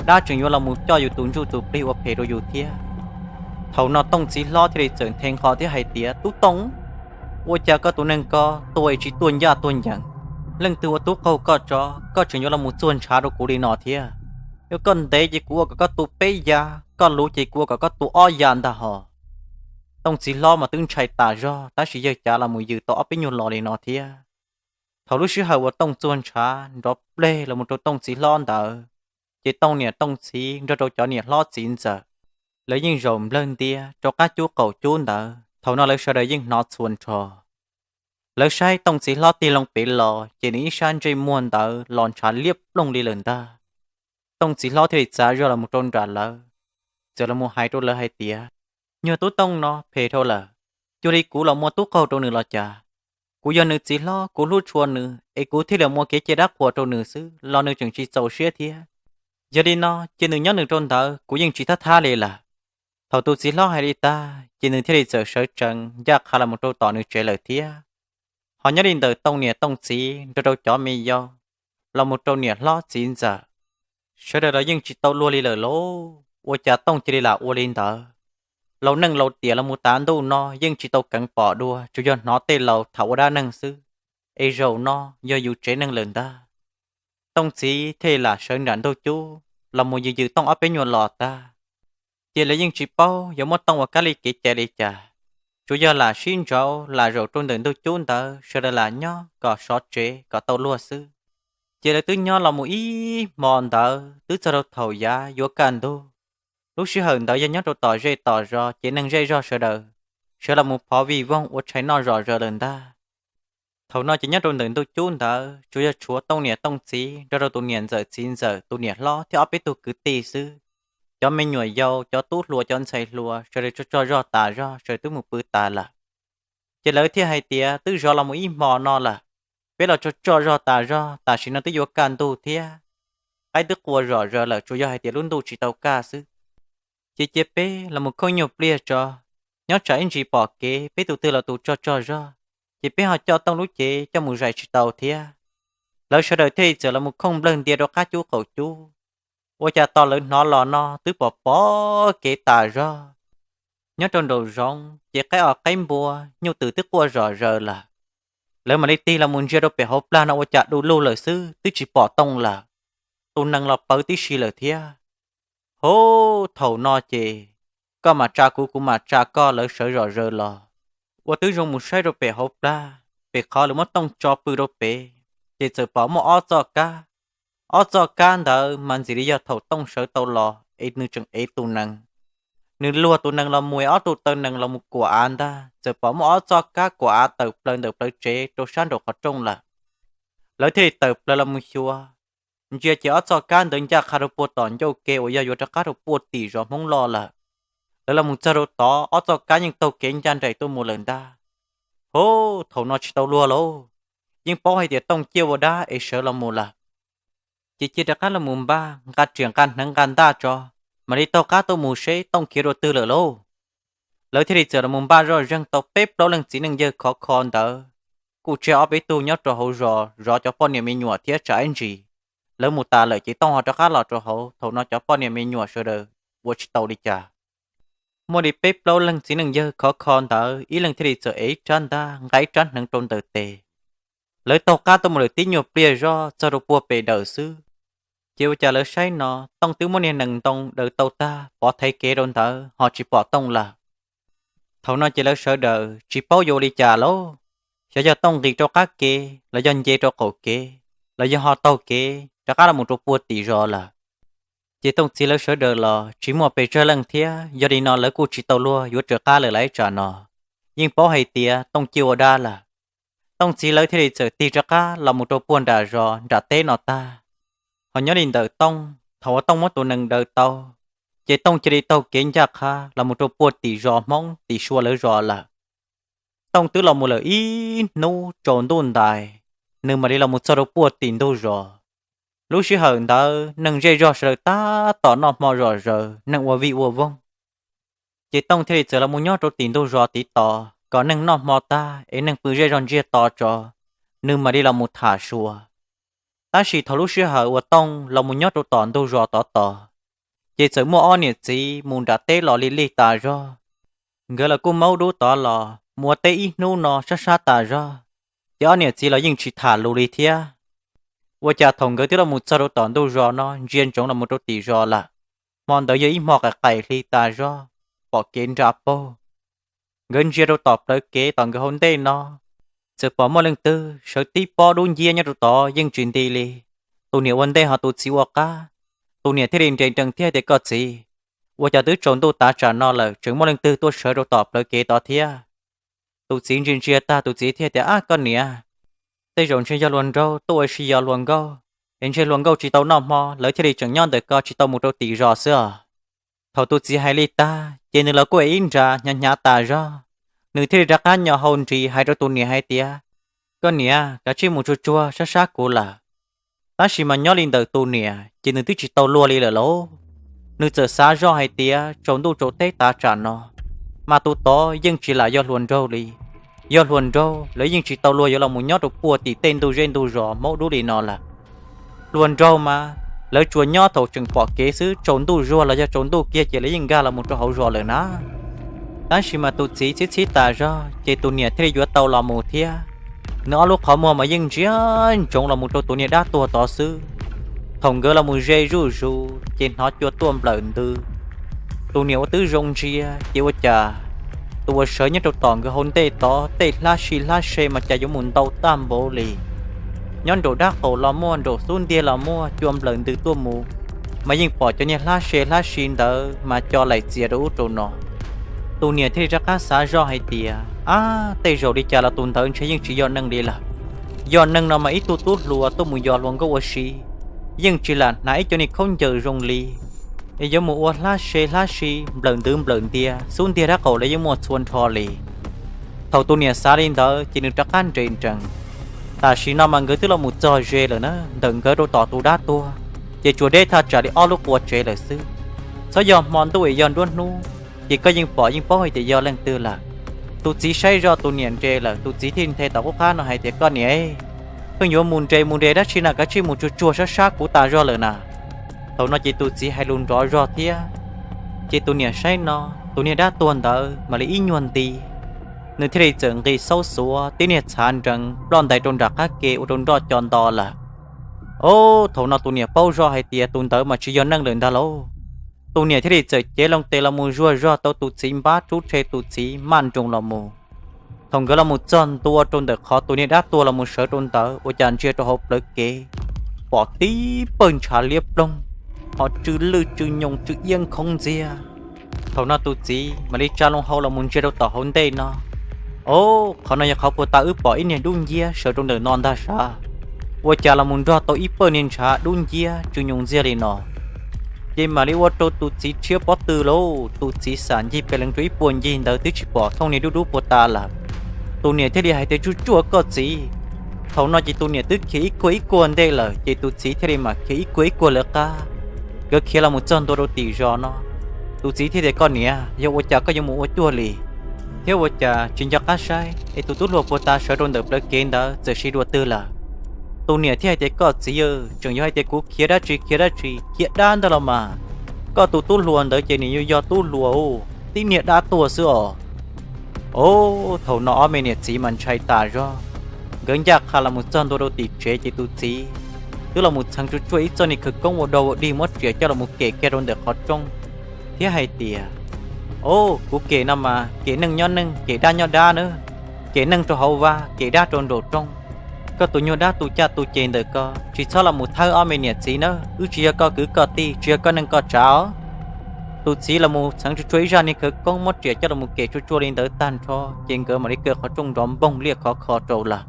dab tseem yuav los mus coj yus tus ntsuj tus plig ua phem rau yus thiab. Thaum no Tooj txiv hlob thiaj li txawm nthe nqho thiab hais tias, Tub Tooj, ua cas koj tus neeg ko tuag es tsis tuaj ncaj tuaj ncees? Leej twg ua tub qaug koj tso, koj tseem yuav los mus txuag ntshav rau kuv li no thiab? Yog koj ntev ces kuv ua kom koj tu peb ya, koj luv ces kuv ua kom koj tu ob ya ntag hos. Tooj txiv hlob mas twb ntshai tas zog, tab sis yawg cav los mus yws tau ob peb nyuag lo li no thiab. Thaum lub sij hawm uas Tooj txuag ntshav nrov pleg los mus rau Tooj txiv hlob ntawd, ces Tooj niam Tooj txiv nrog rau cov niam hlob txiv ntxawm, lawv yeej zaum nplawg ntia rau qab cub qaum cub ntawd. Thaum no lawv sawv daws yeej hnov txhua nrho. Lawv saib Tooj txiv hlob tig loo pem los ces nws ib sab ntsej muag ntawd los ntshav liab ploog li lawm ntag. Tooj txiv hlob thiaj li txav zog los mus rau nram lawv, txawm los mus hais rau lawv hais tias, Nyuag tub Tooj no phem dhau lawm, cuag li kuv los muaj tub qaug rau nws los cas? Kuv yog nws txiv hlob, kuv hlub tshua nws es kuv thiaj li muaj kev cai dab qhuas rau nws xwb los nws tseem tsis txaus siab thiab. Yog li no ces nws nyob nws rau ntawd, kuv yeej tsis thab thab li lawm. Thaum tus txiv hlob hais li tag ces nws thiaj li txawm sawv tsees ncaj qha los mus rau tom nws tsev lawm thiab. Ho nyob li ntawm Tooj niam Tooj txiv nrog rau cov me yau los mus rau niam hlob txiv ntxawm, sawv daws los yeej tsis tau luag li lawm lauj. Ua cas Tooj cia li lam ua li ntawd? Laus neej laus tiam los mus tav ntuj no yeej tsis tau keev pom dua, tsuas yog hnov tej laus tham ua dab neeg xwb, es zaum no yog yus tsev neeg lawm ntag. Tooj txiv thiaj li lam sawv nram ntug cub los mus yws yws Tooj ob peb nyuag los tag, ces lawv yeej tsis paub yuav muab Tooj ua kab li kev cai li cas. Tsuas yog lam sib ntsauv lam zaum rau ntawm ntug cub ntawd, sawv daws lam nyob kom sov tsev kom tau luag xwb. Ces lawv twb nyob los mus ib hmo ntawd twb txog rau thaum yav yuav kaj ntug. Lub sij hawm ntawd yog nyob rau tom zej tom zos ces neeg zej zog sawv daws sawv los mus phov vij voog ua tshais noj zom zaws lawm ntag. Thaum no ces nyob rau ntawm ntug cub ntawd tsuas yog tshuav Tooj niam Tooj txiv nrog rau tus niam ntxawm txiv ntxawm tus niam hlob thiab ob peb tug kwv tij xwb. Cov me nyuam yaus, cov tub hluas, cov ntxhais hluas sawv daws tsaug tsaug zog tas zog, sawv daws twb mus pw tas lawm. Ces lawv thiaj hais tias, Twb zov los mus ib hmo no lawm, peb los tsaug tsaug zog tas zog, tam sim no twb yuav kaj ntug thiab, qaib twb qua zom zaws lawm, tsuas yog hais tias lub ntuj tsis tau kaj xwb. Ces cia peb los mus khooj nyuag pliag tso, nyob tsam ib ntsis pom kev peb tus twg los tus tsaug tsaug zog, ces peb ho coj Tooj lub cev coj mus zais tsis tau thiab. Lawv sawv daws thiaj li txawm los mus khooj nplawg ntia rau qab cub qaum cub. Ua cas tos lawv hnov los no twb pom pom kev tas zog. Nyob rau nraum zoov ces qaib os qaib npua, nyuj twm twb quaj zom zaws lawm. Lawv mam li tig los mus ntsia rau pem hauv plag no ua cas du lug lawm xwb, twb tsis pom Tooj lawm. Tus nees los pawv tib si lawm thiab. Hov, thaum no ces koj mam tsa kuv, kuv mam tsa koj, lawv sawv zom zaws los. Ua twb zoo mus saib rau pem hauv plag, pem qhov lawv muab Tooj tso pw rau pem, ces txawm pom muaj ob txoj kab. Ob txoj kab ntawd mas ntxim li yog thaum Tooj sawv tau los es nws tseem ev tus nees. Nws luag tus nees los mus es ob tug taw nees los mus kuam av ntag, txawm pom muaj ob txoj kab kuam av tawm plaws ntawm plawv tsev rau sab nraum qhov rooj lawm. Lawv thiaj li tawm plaws los mus xyuas, ntsia ces ob txoj kab ntawd ncaj qha rau puag tom ncauj ke uas yog yuav rov qab rau puag tim zos Hmoob Loj lawm. Lawv los mus txog rau tod, ob txoj kab yeej taug kev ncaj nraim tuaj mus lawm ntag. Hov, thaum no tsis tau luag lauj, yeej paub hais tias Tooj ciaj ua dab es sawv los mus lawm. Ces cia rov qab los mus npaj nqa riam nqa hneev nqa ntaj tso, mam li taug qab tuaj mus seb Tooj khiav rau twg lawm lauj. Lawv thiaj li txawm los mus npaj zoj zeeg tau peb plaub leej txiv neej yawg khov kho ntawd, kuj tseg ob peb tug nyob rau hauv zos zov cov poj niam me nyuam thiab tsam ib ntsis lawv mus tas lawm ces Tooj ho rov qab los rau hauv. Thaum no cov poj niam me nyuam sawv daws ua tsis tau li cas. Muaj li peb plaub leej txiv neej yawg khov kho ntawd, ib leeg thiaj li txawm ev ib rab ntaj nqa ib rab hneev rau ntawm tes. Lawv taug qab tuaj mus lawm tib nyuag pliag zoj txog rau puag pem daws xwb, ces ua cas lawv saib no Tooj twb muab niag nees ntoo daws tau tag pov thaiv kev rau ntawd ho tsis pom Tooj lawm. Thaum no ces lawv sawv daws tsis paub yuav ua li cas lauj, xyov yog Tooj nqis rau qab kev los yog nce rau qaum kev los yog ho taug kev rov qab los mus rau puag tim zos lawm. Ces Tooj txiv lawv sawv daws los tsis muaj pes tsawg leej thiab, yog li no lawv kuj tsis tau luag yuav raws qab lawm laiv tsam no, yeej paub hais tias Tooj ciaj ua dab lawm. Tooj txiv lawv thiaj li txawm tig rov qab los mus rau puag nram zos nram teb no tag. Ho nyob li ntawm Tooj, thaum uas Tooj muab tus nees daws tau, ces Tooj cia li taug kev ncaj qha los mus rau puag tim zos Hmoob tim sua lawv zos lawm. Tooj twb los mus lawm ib hnub tsaus ntuj ntais, nws mam li los mus txog rau puag tim ntug zos. Lub sij hawm ntawd neeg zej zog sawv daws tab tom noj hmo zom zaws, neeg ua vij ua voog. Ces Tooj thiaj li txawm los mus nyob rau tim ntug zos tiv tos kom neeg noj hmo tag es neeg pw zej zog ntsiag to tso, nws mam li los mus tham sua. Tab sis thaum lub sij hawm uas Tooj los mus nyob rau tom ntug zos tod tos, ces txawm muaj ob niam txiv mus nram teb los lig lig tas zog. Nkawd los kuj maub dub tod los mus ua teb ib hnub no sab sab tas zog, ces ob niam txiv los yeej tsis tham lus li thiab. Ua cas thaum nkawd twb los mus txog rau tom ntug zos no ntsia ntsoov los mus rau tim zos lawm, hmo ntawd yog ib hmo qais qais hli tas zog, pom kev nra paug. Nkawd ntsia rau tom plawv kev tom nkawd hauv ntej no, txawm pom muaj leej twg sawv tib pob dub nciab nyob rau tod yeej tsis nti li. Tus niam ua ntej ho tus txiv ua qab. Tus niam thiaj li nres nrees thiab tias, Koj txiv, ua cas twb tsaus ntuj tav tsam no lawm tseem muaj leej twg tuaj sawv rau tom plawv kev tod thiab? Tus txiv ntsia ntsia tag tus txiv thiaj tias, Ab koj niam, tej zaum ntshe yog hluas nraug tuaj ua si yos hluas nkauj, es ntshe hluas nkauj tsis tau noj hmo lawv thiaj li tseem nyob ntawm ko tsis tau mus rau tim zos xwb os. Thaum tus txiv hais li tag ces nws los kuj ev ib nra hnyav hnyav tas zog, nws thiaj li rov qab nyo hau nris hais rau tus niam hais tias, Koj niam, kav tsij mus tsuag tsuag sab sab kuv lawm. Tab sis mas nyob li ntawm tus niam ces nws twb tsis tau luag li lawm lauj. Nws txawm xav zoj hais tias tsaus ntuj tsaus teb tav tsam no, mas tus tod yeej tsis lam yog hluas nraug li. Yog hluas nraug lawv yeej tsis tau luag yuav los mus nyob rau puag tim tej ntug zej ntug zos hmaub dub li no lawm. Hluas nraug mas lawv tsuas nyob thaum tseem pom kev xwb, tsaus ntuj zuag los yog tsaus ntuj kiag ces lawv yeej nkag los mus rau hauv zos lawm na. Tab sis mas tus txiv txhib txhib tas zog ces tus niam thiaj li yuav tau los mus thiab. Nws ob lub qhov muag mas yeej ntsia ntsoov los mus rau tus niag dab tuag tod xwb. Thaum nkawd los mus ze zuj zus ces hnov cua tuaj nplawm ntws. Tus niam ua twb zoo ntsia ces ua cas tus uas sawv nyob rau tom nkawd hauv ntej tod tej hlab si hlab se mas cas yuav mus ntau tag npaum li. Nyob nraum dab qaum los muaj, nraum xub ntiag los muaj, cua nplawm ntws tuaj mus, mas yeej pom cov niag hlab se hlab si ntawd mas co laim txias rau ub rau no. Tus niam thiaj li rov qab xav zoj hais tias, Ab, tej zaum li cas los tus ntawd ntshe yeej tsis yog neeg li lawm. Yog neeg no mas ib tug tub hluas tuaj mus yos hluas nkauj ua si, yeej tsis lam hnav ib co niag khaub ncaws zoo li, es yuav mus ua hlab se hlab si nplawm ntws nplawm ntias, xub ntiag dab qaum los yeej muaj txhua nrho li. Thaum tus niam xav li ntawd ces nws rov qab nres nrees. Tam sim no mas nkawd twb los mus txog ze lawm na, ntawm nkawd rau tom tus dab tuag ces tsuas deb thaj tsam li ob lub qua tsev lawm xwb. Txhob yog hmo ntuj es yog nruab hnub ces koj yeej pom yeej paub hais tias yog leej twg lawm. Tus txiv saib zoj tus niam nres lawm, tus txiv thiaj nthe tom qub qab no hais tias, Koj niam, pheej yuav mus nres mus nres dab tsi na, kav tsij mus tsuag tsuag sab sab kuv tas zog lawm na. Thaum no ces tus txiv hais lus nrov zog thiab. Ces tus niam saib no tus niag dab tuag ntawd mam li ib nyuag nti, nws thiaj li txawm nqis xaub xuav tib niag txhav nrees ploj ntais rau nram qab ke ua rau nroj co nto lawm. Ob, thaum no tus niam paub zoj hais tias tus ntawd mas tsis yog neeg lawm ntag lauj. Tus niam thiaj li txawm cev loo tes los mus zuag zog tau tus txiv npab rub rhe tus txiv maj nroos los mus. Thaum nkawd los mus txog ntua rau ntawm qhov tus niag dab tuag los mus sawv rau ntawd ua cas ntsia rau hauv plawv kev, pom tib pawg ntshav liab ploog, ho tsw lwj tsw nyoos tsw iab nkhoob ntxiag. Thaum no tus txiv mam li tsa loo hau los mus ntsia rau tom hauv ntej no. Ob, qhov no yog qhov puag ta wb pom ib niag dub nciab sawv rau ntawm no ntag sav. Ua cas los mus nrog tau ib pawg niag ntshav dub nciab tsw nyoos ntxiag li no. Ces mam li ua rau tus txiv tshiab pob tw lauj, tus txiv xam ncig pes leev rau ib puag ncig ntawd twb tsis pom thooj niag dub dub puag ta lawm. Tus niam thiaj li hais tias, Tsuj tsuaj koj txiv. Thaum no ces tus niam twb khiav ib kuag ib kuag ntej lawm ces tus txiv thiaj li mam khiav ib kuag ib kuag lawv qab. Nkawd khiav los mus txog ntua rau tim zos no, Tus txiv thiaj tias, Koj niam, yog ua cas koj yuav mus ua cuag li, thiab ua cas tsis nco qab saib es tus tub hluas puag ta sawv rau ntawm plawv kev ntawd txawm siv dua twg lawm? Tus niam thiaj hais tias, Koj txiv, tseem yuav hais tias kuv khiav dab tsi khiav dab tsi, khiav dab ntag los mas. Koj tus tub hluas ntawd ces nws yuav yog tub hluas u, tib niag dab tuag xwb os. Au, thaum no ob me niam txiv mas ntshai tas zog. Nkawd ncaj qha los mus txog ntua rau tim tsev ces tus txiv twb los mus txheev tsuag tsuag ib txoj niag khawv koob ua dog ua dig muab riam coj los mus kem kiag rau ntawm qhov rooj, thiab hais tias, Au, kuv kem no mas kem neeg nyob neeg, kem dab nyob dab nawb. Kem neeg rau hauv vaj, kem dab rau nraum rooj. Koj tus nyuag dab tu caj tu ces ntawm ko, tsis txhob los mus thawb ob me niam txiv nawb, wb tsis yog koj kwv koj tij, tsis yog koj neej koj tsav os. Tus txiv los mus txheev tsuag tsuag ib zaj niag khawv koob muab riam coj los mus kem tsuag tsuag li ntawd tag nrho ces nkawd mam li kaw qhov rooj nrov npoog liaj khov kho rau lawm.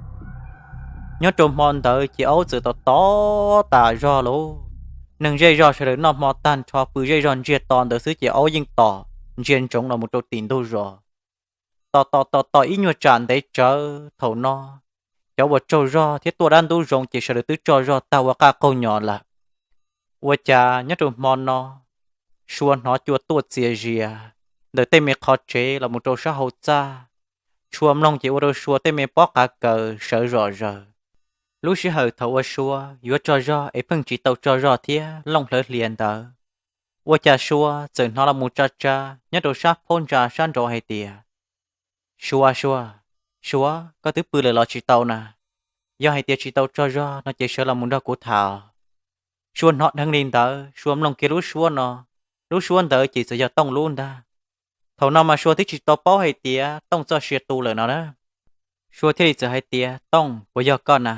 Nyob rau hmo ntawd ces aub txawm tom tom tas zog lauj. Neeg zej zog sawv daws noj hmo tag nrho pw zej zog ntsiag to ntawd xwb ces aub yeej tom ntsia ntsoov los mus rau tim ntug zos. Tom tom tom tom ib nyuag tsam ntev tsawv thaum no, cov uas tsaug zog thiab tuaj dab ntub zoo ces sawv daws twb tsaug zog tag ua qaj qaug nyos lawm. Ua cas nyob rau hmo no, Sua hnov cua tuaj txias zias ntawm tej me qhov tsev los mus rau sab hauv txaj. Tshua mloog ces ua rau Sua tej me pob qav kaws sawv zom zaws. Lub sij hawm thaum uas Sua yuav tsaug zog es pheej tsis tau tsaug zog thiab looj hlawv hlias ntawd, ua cas Sua txawm hnov los mus tsa tsa nyob rau sab phab ntsa sab nraud hais tias, Sua, Sua, Sua, koj twb pw lawm los tsis tau na? Yog hais tias tsis tau tsaug zog no ces sawv los mus nrog kuv tham. Sua hnov dheev li ntawd, Sua mloog kiag lub suab no, lub suab ntawd ces txawm yog Tooj lub ntag. Thaum no mas Sua twb tsis tau paub hais tias Tooj txoj sia tu lawm no na. Sua thiaj li txawm hais tias, Tooj, puas yog koj na?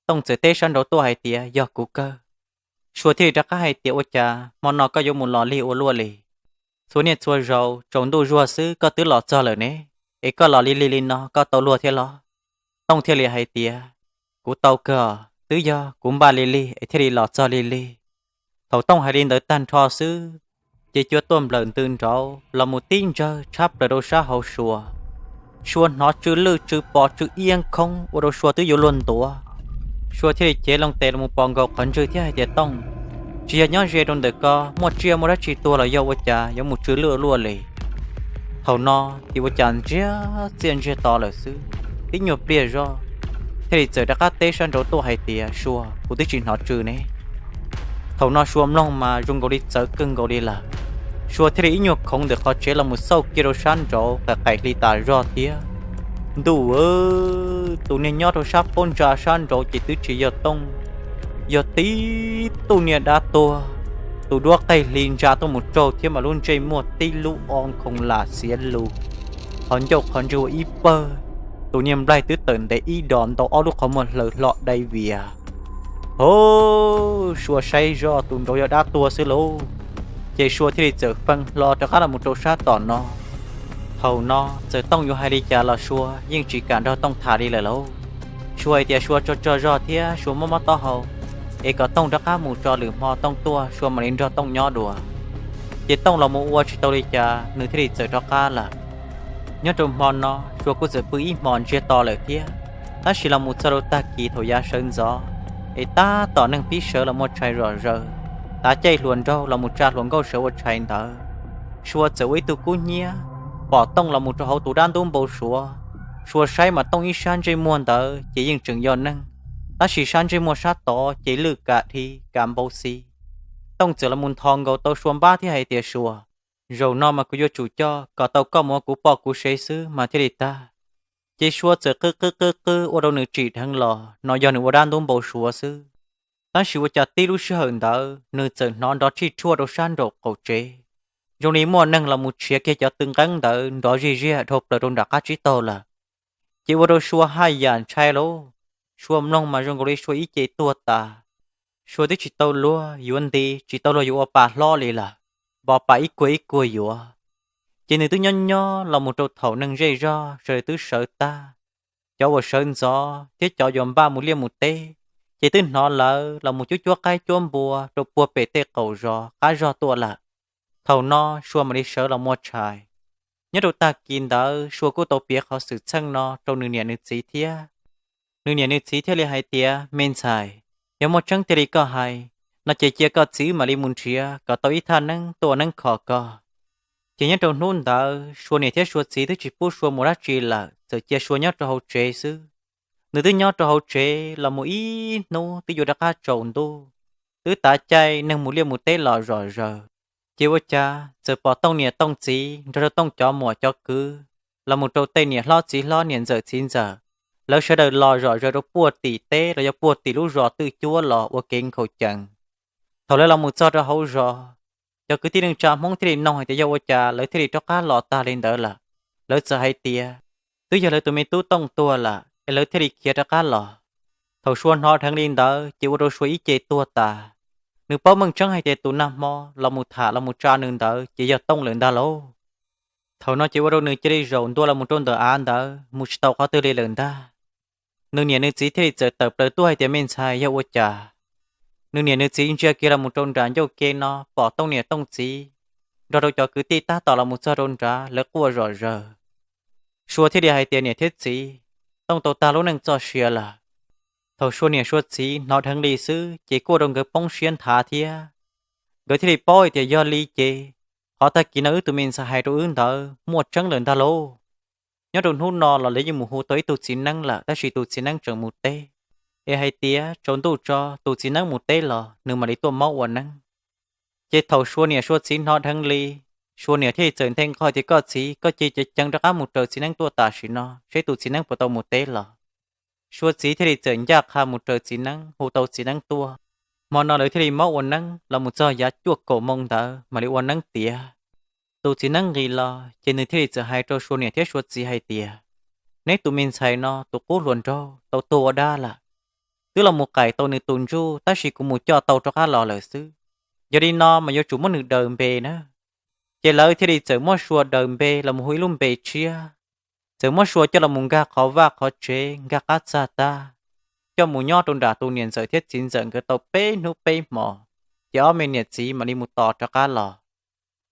Tooj txawm teb sab nraud tuaj hais tias, Yog kuv kawg. Sua thiaj li rov qab hais tias, Ua cas hmo no koj yuav mus los lig ua luaj li? Txhua niaj txhua zaus tsaus ntuj zuag xwb koj twb los txog lawm ne, es koj los lig lig li no koj tau luag thiab los? Tooj thiaj li hais tias, Kuv tau kawg, twb yog kuv npaj lig lig es thiaj li los txog lig lig. Thaum Tooj hais li ntawd tag nrho xwb, ces cua tuaj nplawm ntws nraud los mus tib ntsawg tshab plaws rau sab hauv Sua. Sua hnov tsw lwj tsw pos tsw iab khoob ua rau Sua twb yuav luag ntuav. Sua thiaj li cev loo tes los mus pos nkaus qhov ntswg thiab hais tias, Tooj, tsis yog nyob ze rau ntawm ko muaj tsiaj muaj dab tsi tuag los yog ua cas yuav mus tsw lwj luaj li? Thaum no ces ua cas ntsiag txiaj ntsiag to lawm xwb, tib nyuag pliag zoj thiaj li txawm rov qab teb sab nraud tuaj hais tias, Sua, kuv twb tsis hnov tsw ne. Thaum no Sua mloog mas zoo nkaus li txawv kawg nkaus li lawm. Sua thiaj li ib nyuag khoov ntawm qhov tsev los mus xauj kiag rau sab nraud qais qais hli tas zog thiab. Ntuj, tus niag nyob rau sab phab ntsa sab nraud ces twb tsis yog Tooj, yog tib tug niag dab tuag. Tus duab qais hli ntsa tuaj mus raug thiab mas lub ntsej muag tib lub o nkhoos lam xiav lus, qhov ncauj qhov ntswg ua ib pawg. Tus niag nplaig twb tawm ntev ib dos ntau ob lub qhov muag hlaws hlo dai vias. Hov, Sua saib zoj tus nraud yog dab tuag xwb lauj. Ces Sua thiaj li txawm fee hlo rov qab los mus rau sab tom no. Thaum no txawm Tooj yuav hais li cas los Sua yeej tsis kam nrog Tooj tham li lawm lauj. Sua hais tias Sua tsaug tsaug zog thiab Sua mob mob taub hau, es kom Tooj rov qab mus tso lwm hmo Tooj tuaj Sua mam li nrog Tooj nyob dua. Ces Tooj los mus ua tsis tau li cas nws thiaj li txawm rov qab lawm. Nyob rau hmo no Sua kuj txawm pw ib hmos ntsiag to lawm thiab, tab sis los mus txog rau tag kis thaum yav sawv ntxov, es tab tom neeg pib sawv los ua tshais zom zaws, tav caij hluas nraug los mus tsa hluas nkauj sawv ua tshais ntawd, Sua txawm ua ib tug kub hnyiab pom Tooj los mus rau hauv tus dab ntub npau suav. Sua saib mas Tooj ib sab ntsej muag ntawd ces yeej tseem yog neeg, tab sis sab ntsej muag sab tod ces lwj kav dhi kav npau xi. Tooj txawm los mus ntho nkaus tau Sua npab thiab hais tias, Sua, zaum no mas kuv yuav tsum coj kom tau koj mus ua kuv poj kuv sev xwb mas thiaj li tag. Ces Sua txawm qw qw qw qw ua rau nws tsim dheev los no yog nws ua dab ntub npau suav xwb. Tab sis ua cas tib lub sij hawm ntawd nws txawm hnov nrov tshij tshuaj rau sab nraum qaum tsev, zoo li muaj neeg los mus tshiav kiag cov tw nqeeb ntawd nrov zij ziag dhau plaws rau nram qab tsib taug lawm. Ces ua rau Sua haj yam ntshai lauj. Sua mloog mas zoo nkaus li Sua ib ce tuag tas. Sua twb tsis tau luag yuav nti, tsis tau luag yuav ua pa hlob li lawm, npo pa ib kuag ib kuag yuav. Ces nws twb nyob nyob los mus rau thaum neeg zej zog sawv daws twb sawv tag, cov uas sawv ntxov thiab cov yuav npaj mus liaj mus teb, ces twb hnov lawv los mus cuab cuab qaib cuab npua rau puag pem tej qaum zos qab zog tuaj lawm. Thaum no Sua mam li sawv los ua tshais. Nyob rau tag kis ntawd Sua kuj tau piav qhov xwm txheej no rau nws niam nws txiv thiab. Nws niam nws txiv thiaj li hais tias, Me ntxhais, yog muaj tseeb tiag li koj hais no ces cia koj txiv wb mam li mus nrhiav kom tau ib thaj neeb tuaj ua neeb kho koj. Ces nyob rau hnub ntawd Sua niam thiab Sua txiv twb tsis pub Sua mus dab tsi lawm, txawm cia Sua nyob rau hauv tsev xwb. Nws twb nyob rau hauv tsev los mus ib hnub twb yuav rov qab tsaus ntuj, twb tav caij neeg mus liaj mus teb los zom zaws. Ces ua cas txawm pom Tooj niam Tooj txiv nrog rau Tooj cov muam cov kwv los mus rau tej niam hlob txiv hlob niam ntxawm txiv ntxawm, lawv sawv daws los zom zaws rau puag tim teb los yog puag tim lub zos twj cuab los ua kev nkhaus cees. Thaum lawv los mus txog rau hauv zos, cov kwv tij neej tsa Hmoob thiaj li nug hais tias yog ua cas lawv thiaj li rov qab los tag li ntawd lawm. Lawv txawm hais tias twb yog lawv tus me tub Tooj tuag lawm es lawv thiaj li khiav rov qab los. Thaum Sua hnov dheev li ntawd ces ua rau Sua ib ce tuag tas. Nws paub meej tseeb hais tias tus nag hmo los mus tham los mus tsa nws ntawd ces yog Tooj lawm ntag lauj. Thaum no ces ua rau nws cia li zaum ntua los mus rau ntawm av ntawd mus tsis tau qhov twg li lawm ntag. Nws niam nws txiv thiaj li txawm tawm plaws tuaj hais tias me ntxhais, yog ua cas? Nws niam nws txiv ntsia kiag los mus rau nram ncauj ke no pom Tooj niam Tooj txiv nrog rau cov kwv tij tab tom los mus txog rau nrad lawv quaj zom zaws. Sua thiaj li hais tias niam thiab txiv, Tooj tau tag lub neej txoj sia lawm. Thaum Sua niam Sua txiv hnov dheev li xwb ces kuj ua rau nkawd poob siab nthav thiab. Nkawd thiaj li paub hais tias yog li ces qhov tag kis no wb tus me ntxhais hais rau wb ntawd muaj tseeb lawm ntag lauj. Nyob rau hnub no los lawv yeej mus hu tau ib tug txiv neeb lawm tab sis tus txiv neeb tseem mus teb, es hais tias tsaus ntuj tso tus txiv neeb mus teb los nws mam li tuaj mob ua neeb. Ces thaum Sua niam Sua txiv hnov dheev li, Sua niam thiaj li txawm nthe nqho tias koj txiv, koj cia li ceev ceev rov qab mus raws txiv neeb tuaj tam sim no seb tus txiv neeb puas tau mus teb los. Sua txiv thiaj li txawm ncaj qha mus raws txiv neeb, hu tau txiv neeb tuaj. Hmo no lawv thiaj li mob ua neeb los mus txog yav cuaj kaum moo ntawd mam li ua neeb tiav. Tus txiv neeb nqis los ces nws thiaj li txawm hais rau Sua niam thiab Sua txiv hais tias, neb tus me ntxhais no tus qub hluas nraug tau tuag ua dab lawm. Twb los mus qaim tau nws tus ntsuj tab sis kuv mus coj tau rov qab los lawm xwb. Yog li no mas yuav tsum muab nws daws npe na. Ces lawv thiaj li txawm muab Sua daws npe los mus hu ib lub npe tshiab, txawm muab Sua coj los mus nkag qhov vaj qhov tsev nkag qab txag tag, coj mus nyob rau nram tus niam ntxawm thiab txiv ntxawm nkawd tau peb hnub peb hmos, ces ob me niam txiv mam li mus tos rov qab los.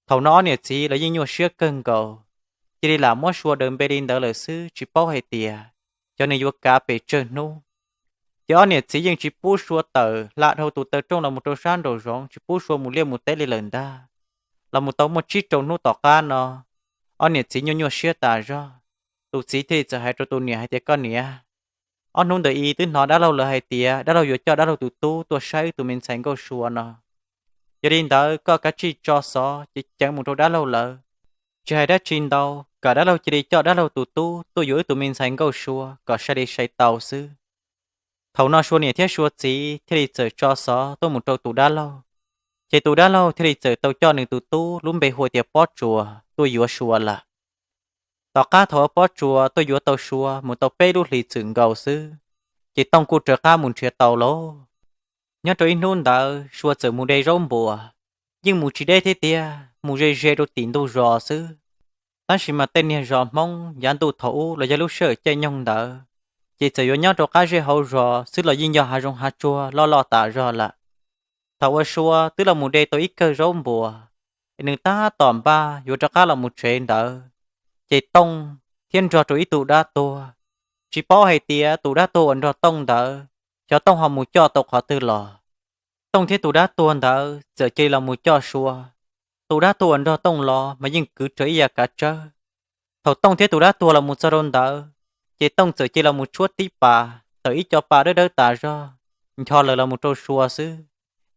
Thaum no ob niam txiv los yeej nyuaj siab kawg nkaus, cia li lam muab Sua daws npe li ntawd lawm xwb tsis paub hais tias xyov nws yuav kav pes tsawg hnub. Ces ob niam txiv yeej tsis pub Sua tawm hla dhau tus taw rooj los mus rau sab nraum zoov tsis pub Sua mus liaj mus teb li lawm ntag. Los mus tau muaj tsib rau hnub tom qab no, ob niam txiv nyuaj nyuaj siab tas zog. Tus txiv thiaj li txawm hais rau tus niam hais tias koj niam, ob hnub ntawd i twb hnov dab laug lawv hais tias dab laug yuav coj dab laug tus tub tuaj saib wb tus me ntxhais Nkauj Sua no. Yog li ntawd koj kav tsij tso xov ceev ceev mus rau dab laug lawv, tsis hais dab tsi ntau, kom dab laug cia li coj dab laug tus tub tuaj yuav wb tus me ntxhais Nkauj Sua kom sai li sai tau xwb. Thaum no Sua niam thiab Sua txiv thiaj li txawm tso xov tuaj mus rau tus dab laug, ces tus dab laug thiaj li txawm tau coj nws tus tub lub npe hu tias Pob Tsuas tuaj yuav Sua lawm. Tom qab thaum uas Pob Tsuas tuaj yuav tau Sua mus tau peb lub hlis txwm nkaus xwb, ces Tooj kuj raws qab mus nrhiav tau lauj. Nyob rau ib hnub ntawd Sua txawm mus de zaub npuas, yeej mus tsis deb thiab tiag, mus ze ze rau tim ntug zos xwb. Tab sis mas tej niag zos Hmoob yav ntuj thaum ub los yog lub sij hawm caij nyoog ntawd, ces txawm yuav nyob rau qab zej hauv zos xwb los yeej yog hav zoov hav tsuag loj loj tas zog lawm. Thaum uas Sua twb los mus de tau ib kawg zaub npuas, es nws tab tom npaj yuav rov qab los mus tsev ntawd, ces Tooj thiab nrog rau ib tug dab tuag, tsis paub hais tias tus dab tuag uas nrog Tooj ntawd, xyov Tooj ho mus coj tau qhov twg los. Tooj thiab tus dab tuag ntawd txawm cia li los mus coj Sua. Tus dab tuag uas nrog Tooj los mas yeej kwv rau ib yav kav tsawb. Thaum Tooj thiab tus dab tuag los mus txog rau ntawd, ces Tooj txawm cia li los mus tshuab tib pas tawm ib co pa dawb dawb tas zog, ncho lawm los mus rau Sua xwb,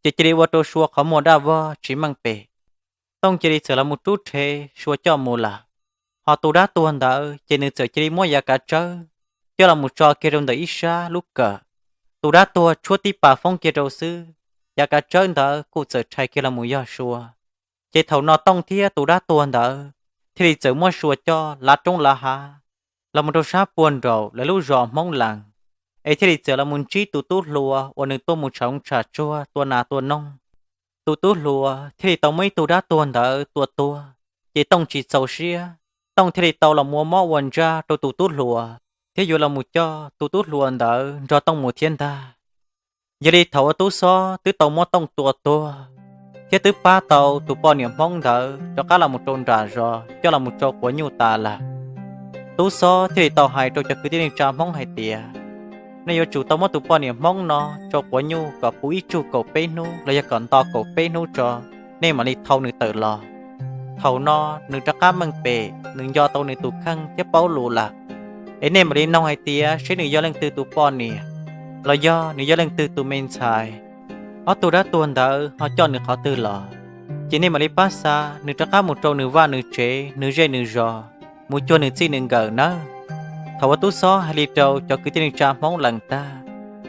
ces cia li ua rau Sua qhov muag daj vog tsis meej pem. Tooj cia li txawm los mus rub rhe Sua coj mus lawm. Ho tus dab tuag ntawd ces nws txawm cia li muab yav kav tsawb coj los mus tso kiag rau ntawm ib sab lub kawm. Tus dab tuag tshuab tib pas foob kiag rau xwb, yav kav tsawb ntawd kuj txawm rhais kiag los mus yog Sua. Ces thaum no Tooj thiab tus dab tuag ntawd thiaj li txawm muab Sua coj lav roob lav hav los mus rau sab puag nraum lawv lub zos Hmoob Lees, es thiaj li txawm los mus ntsib tus tub hluas uas nws tuaj mus tshauv tsham tsuag tua nas tua noog. Tus tub hluas thiaj li tau muab ib tug dab tuag ntawd tua tuag, ces Tooj tsis txaus siab, Tooj thiaj li tau los mus ua mob ua ntsaj rau tus tub hluas, thiab yuav los mus coj tus tub hluas ntawd nrog Tooj mus thiab ntag. Yog li thaum uas tub xob twb tau muab Tooj tua tuag, thiab twb pab tau tus poj niam Hmoob ntawd rov qab los mus rau nram zos coj los mus tsau quav nyuj tas lawm, tub xob thiaj li tau hais rau cov kwv tij neej tsa Hmoob hais tias, nej yuav tsum tau muab tus poj niam Hmoob no tsau quav nyuj kom puv ib tsug kaum peb hnub los yog kom nto kaum peb hnub tso, nej mam li thau nws tawm los. Thaum no nws rov qab meej pem, nws nco tau nws tus kheej thiab paub lus lawm. Es nej mam li noog hais tias seb nws yog leej twg tus poj niam, los yog nws yog leej twg tus me ntxhais. Ob tug dab tuag ntawd ho coj nws qhov twg los? Ces nej mam li pab xa nws rov qab mus rau nws vaj nws tsev, nws zej nws zos, mus cuag nws txij nws nkawm nawb. Thaum uas tub xob hais li rau cov kwv tij neej tsa Hmoob Lees tag,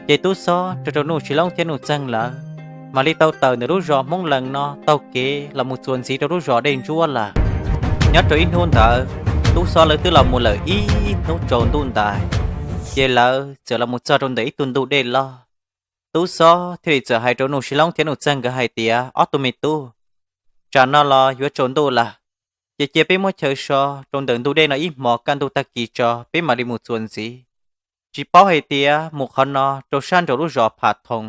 ces tub xob nrog rau Nuj Sis Loob thiab Nuj Txeeg lawv mam li tau tawm ntawm lub zos Hmoob Lees no taug kev los mus txuas ntxiv rau lub zos Dej Ntsuab lawm. Nyob rau ib hnub ntawd, tub xob lawv twb los mus lawm ib hnub tsaus ntuj ntais, ces lawv txawm los mus txog rau ntawm ib tug ntug dej loj. Tub xob thiaj li txawm hais rau Nuj Sis Loob thiab Nuj Txeeg nkawd hais tias, ob tug me tub, tsam no los yuav tsaus ntuj lawm, ces cia peb muab chaw so rau ntawm ntug dej no ib hmos, kaj ntug tag kis tso peb mam li mus txuas ntxiv. Tsis paub hais tias mus qhov no rau sab nraum lub zos Pham Thoom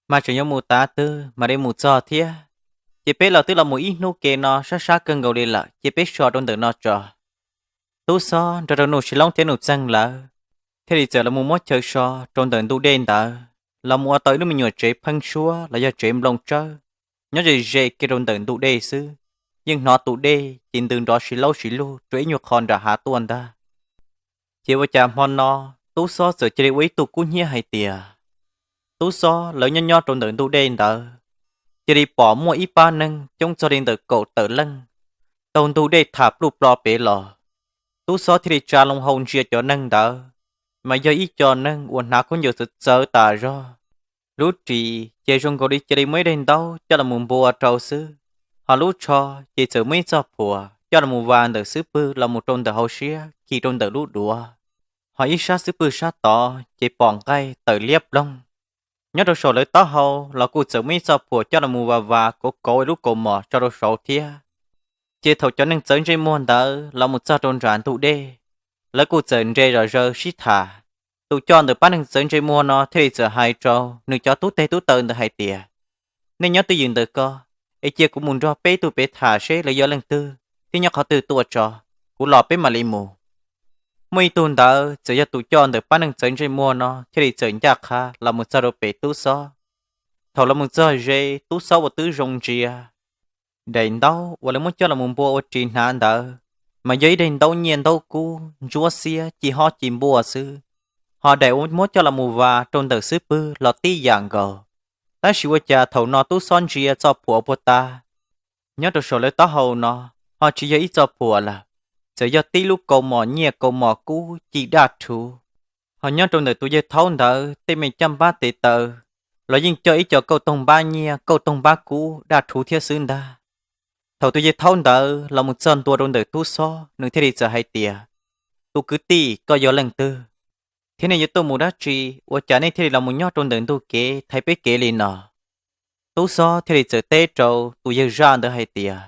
mas tseem yuav mus tav twg mam li mus txog thiab. Ces peb los twb los mus ib hnub ke no, sab sab kawg nkaus li lawm, cia peb so rau ntawm no tso. Tub xob nrog rau Nuj Sis Loob thiab Nuj Txeeg lawv thiaj li txawm los mus muab chaw so rau ntawm ntug dej ntawd, los mus ua tau ib lub me nyuam tsev pheeb suab los yog tsev nplooj tsawb nyob ze ze kiag rau ntawm ntug dej xwb. Yeej hnov tus dej ces ntws nrov si laub si lug rau ib nyuag qho nram hav tuaj ntag. Ces ua cas hmo no tub xob txawm cia li ua ib tug kub hnyiab hais tias, tub xob lawv nyob nyob rau ntawm ntug dej ntawd, cia li pom muaj ib pab neeg coob txog li ntawm kaum tawm leej taug ntug dej tham pluj plo pem los. Tub xob thiaj li tsa loo hau ntsia cov neeg ntawd, mas yog ib co neeg uas hnav khaub ncaws txawv txawv tas zog. Lub ris ces zoo nkaus li cia li muaj ib daim ntaub coj los mus npua rau xwb, ho lub tsho ces txawm muaj ib txoj phuam coj los mus vas ntawm xub pwg los mus rau ntawm hauv siab khi rau ntawm lub duav, ho ib sab xub pwg sab tod ces pom nqaij tawm liab ploog. Nyob rau saum lawv taub hau los kuj txawm muaj ib txoj phuam coj los mus vas vas kauv kauv lub kaus mom tso rau saud thiab. Ces thaum cov neeg txawv ntsej muag ntawd los mus txog rau nram ntug dej, lawv kuj txawm nres zom zaws sib tham. Tus coj ntawm pab neeg txawv ntsej muag no thiaj li txawm hais rau nws cov tub teg tub taw ntawd hais tias, nej nyob twj ywm ntawm ko, es cia kuv mus nrog peb tug pem tham seb lawv yog leej twg thiab nyob qhov twg tuaj tso, kuv los peb mam li mus. Muaj ib tug ntawd txawm yog tus coj ntawm pab neeg txawv ntsej muag no thiaj li txawm ncaj qha los mus txog rau pem tub xob. Thaum los mus txog ze, tub xob ua twb zoo ntsia daim ntaub uas lawv muab coj los mus npua ua ris hnav ntawd, mas yog ib daim ntaub nyiaj ntaub kub ntsuab xiab ci hob ci npuaj xwb, ho daim uas muab coj los mus vas rau ntawm xub pwg los tib yam nkaus. Tab sis ua cas thaum no tub xob ntsia txoj phuam puag ta nyob rau saum lawv taub hau no, ho tsis yog ib txoj phuam lawm, txawm yog tib lub kaus mom nyiaj kaus mom kub ci daj rhuv. Ho nyob rau ntawm tus yawg thaub ntawd tej me caj npab tes taw los yeej coj ib co kauj toog npab nyiaj kauj toog npab kub daj rhuv thiab xwb ntag. Thaum tus yawg thaub ntawd los mus txog ntua rau ntawm tub xob, nws thiaj li txawm hais tias, tus kwv tij, koj yog leej twg, thiab nej yuav tuaj mus dab tsi, ua cas nej thiaj li los mus nyob rau ntawm ntug kev thaiv peb kev li no? Tub xob thiaj li txawm teb rau tus yawg zaj ntawd hais tias,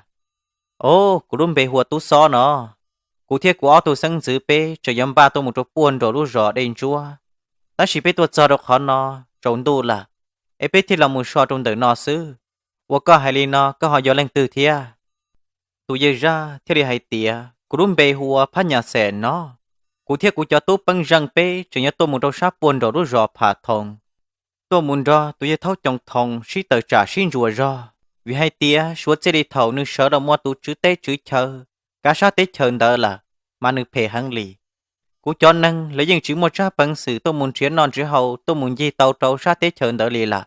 o, kuv lub npe hu ua tub xob no. Kuv thiab kuv ob tug xeeb ntxwv peb tseem yuav npaj tuaj mus rau puag nraum lub zos Dej Ntsuab, tab sis peb tuaj txog rau qhov no tsaus ntuj lawm, es peb thiaj los mus so rau ntawm no xwb. Ua koj hais li no koj ho yog leej twg thiab? Tus yawg zaj thiaj li hais tias, kuv lub npe hu ua Phab Nyas Xees no. Kuv thiab kuv cov tub peeb zeej peb tseem yuav tuaj mus rau sab puag nraum lub zos Pham Thoos, tuaj mus nrog tus yawg thaub Coos Thoos sib tawm tsam sib ntsuas zog, vim hais tias suav txij li thaum nws sawv los muaj tus tswv teb tswv chaw kav sab teb chaws ntawd lawm, mas nws phem heev li. Kuv cov neeg lawv yeej tsis muaj tsab peev xwm tuaj mus nrhiav noj nrhiav haus tuaj mus ncig tau rau sab teb chaws ntawd li lawm.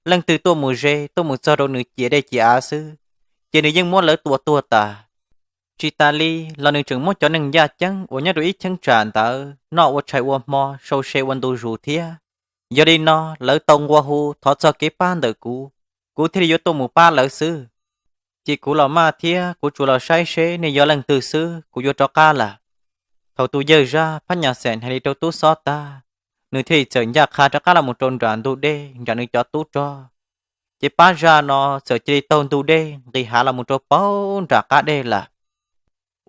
Leej twg tuaj mus ze tuaj mus txog rau nws ciam dej ciam av xwb, ces nws yeej muab lawv tua tuag tas. Tsis tas li los nws tseem muab cov neeg ncaj ceeb uas nyob rau ib cheeb tsam ntawd noj ua tshais ua hmo, sau se ua ntu zus thiab. Yog li no lawv tau nqua hu thov txog kev pab ntawm kuv, kuv thiaj li yuav tuaj mus pab lawv xwb. Ces kuv los maj thiab kuv tsuas los saib seb nej yog leej twg xwb, kuv yuav rov qab lawm. Thaum tus yawg zaj Phab Nyas Xees hais li rau tub xob tag, nws thiaj li txawm ncaj qha rov qab los mus rau nram ntug dej nram nws cov tub rog. Ces pab zaj no txawm cia li taug ntug dej nqis hav los mus rau paub nram qab dej lawm.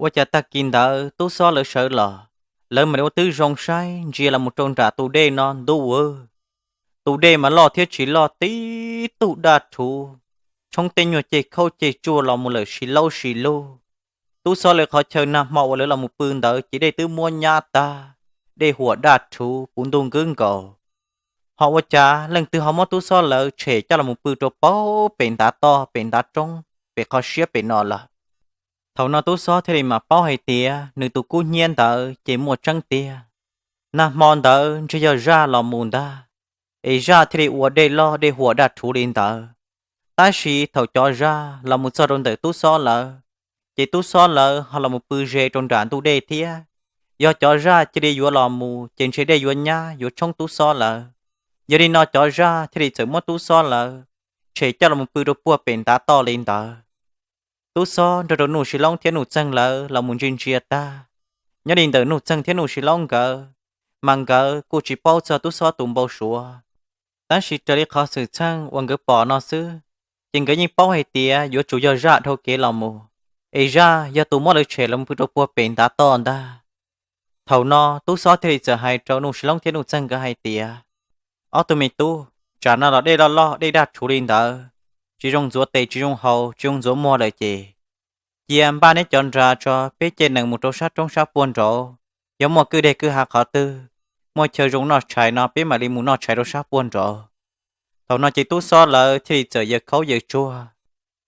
Ua cas tag kis ntawd tub xob lawv sawv los, lawv mam li ua twb zoo saib ntsia los mus rau nram tus dej no ntuj aw, tus dej mas loj thiab tsis loj tib tug daj rhuv, tshoob tej nyuag ceg khaub ceg tsuag los mus lawm si laub si lug. Tub xob lawv qhov chaw nag hmo uas lawv los mus pw ntawd ces dej twb muab nyab tag, dej huam daj rhuv puv ntug nkwb nkaus. Ho ua cas leej twg ho muab tub xob lawv tshem coj los mus pw rau paub pem ntav toj pem ntav roob pem qhov siab pem no lawm? Thaum no tub xob thiaj li mam paub hais tias nws tus kub hnyiab ntawd ces muaj tseeb tiag. Nag hmo ntawd ntshe yog zaj los mus ntag, es zaj thiaj li ua dej loj dej huam daj rhuv li ntawd. Tab sis thaum cov zaj los mus txog rau ntawm tub xob lawv, ces tub xob lawv ho los mus pw ze rau nram ntug dej thiab. Yog cov zaj cia li yuav los mus ces ntshe dej yuav nyab yuav tshoob tub xob lawv. Yog li no cov zaj thiaj li txawm muab tub xob lawv tshem coj los mus pw rau puag pem ntav toj li ntawd. Tub xob nrog rau Nuj Sis Loob thiab Nuj Txeeg lawv los mus ntsia ntsia tag, nyob li ntawm Nuj Txeeg thiab Nuj Sis Loob nkawd, mas nkawd kuj tsis paub txog tub xob tus npau suav. Tab sis raws li qhov xwm txheej uas nkawd pom no xwb, ces nkawd yeej paub hais tias yuav tsum yog zaj dhau kev los mus, es zaj yog tus muab lawv tshem los pw rau puag pem ntav toj ntag. Thaum no tub xob thiaj li txawm hais rau Nuj Sis Loob thiab Nuj Txeeg nkawd hais tias, ob tug me tub, tsam no los dej loj loj dej daj rhuv li ntawd, tsis zoo ntxuav tes tsis zoo haus tsis zoo ntxuav muag lawm ces cia npaj neb cov nra tso, peb caij nees mus rau sab roob sab puag nraud. Yog muaj kwj deg kwj ha qhov twg, muaj chaw zoo noj tshais no peb mam li mus noj tshais rau sab puag nraud. Thaum no ces tub xob lawv thiaj li txawm yaws khaub yaws tsuag,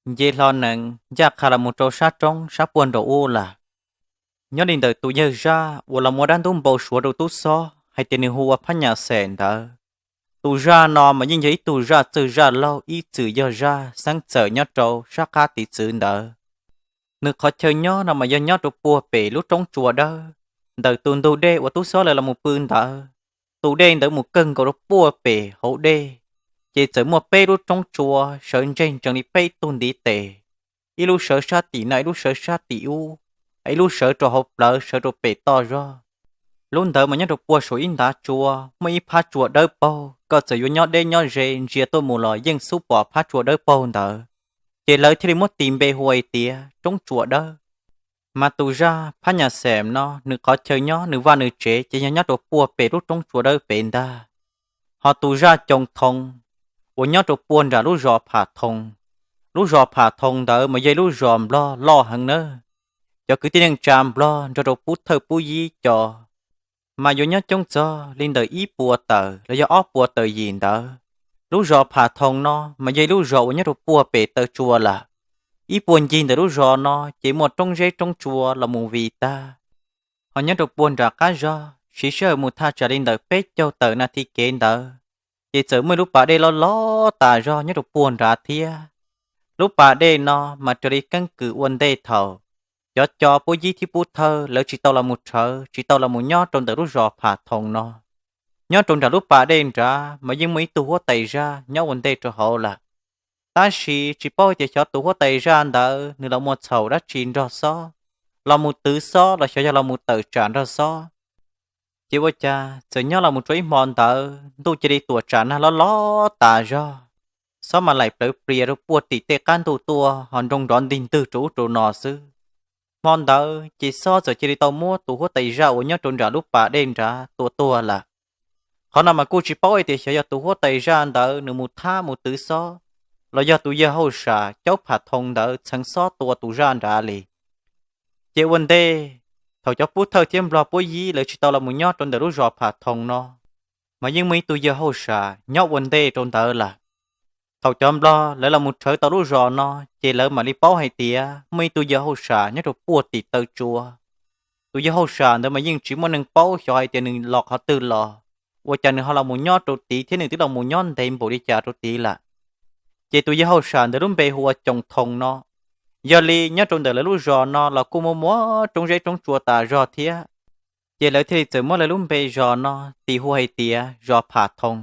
nce hlo nees ncaj qha los mus rau sab roob sab puag nraud ub lawm. Nyob li ntawm tus yawg zaj uas los muab dab ntub npau suav rau tub xob hais tias nws hu ua Phab Nyas Xeem ntawd, tus zaj no mas yeej yog ib tug zaj txawj zaj laug ib txwm yog zaj xeeb txawm nyob rau sab qab tiv txwv ntawd. Nws qhov chaw nyob no mas yog nyob rau puag pem lub roob tsua dawb, ntawm tus ntug dej uas tub xob lawv los mus pw ntawd, tus dej ntawd mus kawg nkaus rau puag pem hauv dej, ces txawm muaj peb lub roob tsua sawv ntseg ntsees li peb tug ntiv tes, ib lub sawv sab tim no ib lub sawv sab tim ub, ib lub sawv rau hauv plawv sawv rau pem toj zog. Lub ntawd mas nyob rau puag saum ib ntav tsua, muaj ib phab tsua dawb paug, koj txawm yuav nyob deb nyob ze ntsia tuaj mus los yeej xub pom phab tsua dawb paug ntawd. Ces lawv thiaj li muab tis npe hu hais tias roob tsua dawb. Mas tus zaj Phab Nyas Xeem no nws qhov chaw nyob nws vaj nws tsev ces yog nyob rau puag pem lub roob tsua dawb pem ntag. Ho tus zaj Coos Thoo uas nyob rau puag nram lub zos Pham Thoo, lub zos Pham Thoo ntawd mas yog ib lub zos Nplog loj heev nawb. Cov kwv tij neej tsa Nplog nrog rau Pub Thawj Pub Yib cov mas yuav nyob coob txog li ntawm ib puas tawm los yog ob puas tawm yim ntawd. Lub zos Pham Thoo no mas yog ib lub zos uas nyob rau puag pem taw tsua lawm. Ib puag ncig ntawm lub zos no ces muaj roob zeb roob tsua los mus vim tag. Ho nyob rau puag nram qab zog siv sij hawm mus thaj tsam li ntawm peb caug tawm nas this kev ntawd, ces txawm muaj ib lub pas dej loj loj tas zog nyob rau puag nrad thiab. Lub pas dej no mas raws li keeb kwm ua ntej thaum cov co Pub Yib thiab Pub Thawj lawv tsis tau los mus rhawv tsis tau los mus nyob rau ntawm lub zos Pham Thoo no. Nyob rau nram lub pas dej nrad mas yeej muaj ib tug huab tais zaj nyob ua ntej rau hauv lawm. Tab sis tsis paub hais tias xyov tus huab tais zaj ntawd nws los muaj txhaum dab tsi nrog xob, los mus twv xob los xyov yog los mus tawm tsam nrog xob. Ces ua cas txawm nyob los mus rau ib hmo ntawd ntuj cia li tuam tsam nag loj loj tas zog. Xob mas laim plawv plias rau puag tim tej qab ntuj tuaj ho nroo nrov ntig ntwg rau ub rau no xwb. Hmo ntawd ces xob txawm cia li tau muab tus huab tais zaj uas nyob rau nram lub pas dej nrad tua tuag lawm. Qhov no mas kuj tsis paub hais tias xyov yog tus huab tais zaj ntawd nws mus thab mus twv xob, los yog tus yawg hauj sam caub Pham Thoo ntawd txheev xob tua tus zaj nrad li. Ces ua ntej, thaum cov Pub Thawj thiab Nplog Pub Yib lawv tsis tau los mus nyob rau ntawm lub zos Pham Thoo no, mas yeej muaj ib tug yawg hauj sam nyob ua ntej rau ntawd lawm. Thaum cov Nplog lawv los mus rhawv tau lub zos no, ces lawv mam li paub hais tias muaj ib tug yawg hauj sam nyob rau puag tim taw tsua. Tus yawg hauj sam ntawd mas yeej tsis muaj neeg paub xyov hais tias nws los qhov twg los, ua cas nws ho los mus nyob rau tid thiab nws twb los mus nyob ntev npaum li cas rau tid lawm. Ces tus yawg hauj sam ntawd lub npe hu ua Coos Thoo no. Yog li nyob rau ntawm lawv lub zos no los kuj muaj muab roob zeb roob tsua tas zog thiab. Ces lawv thiaj li txawm muab lawv lub npe zos no tis hu hais tias zos Pham Thoo.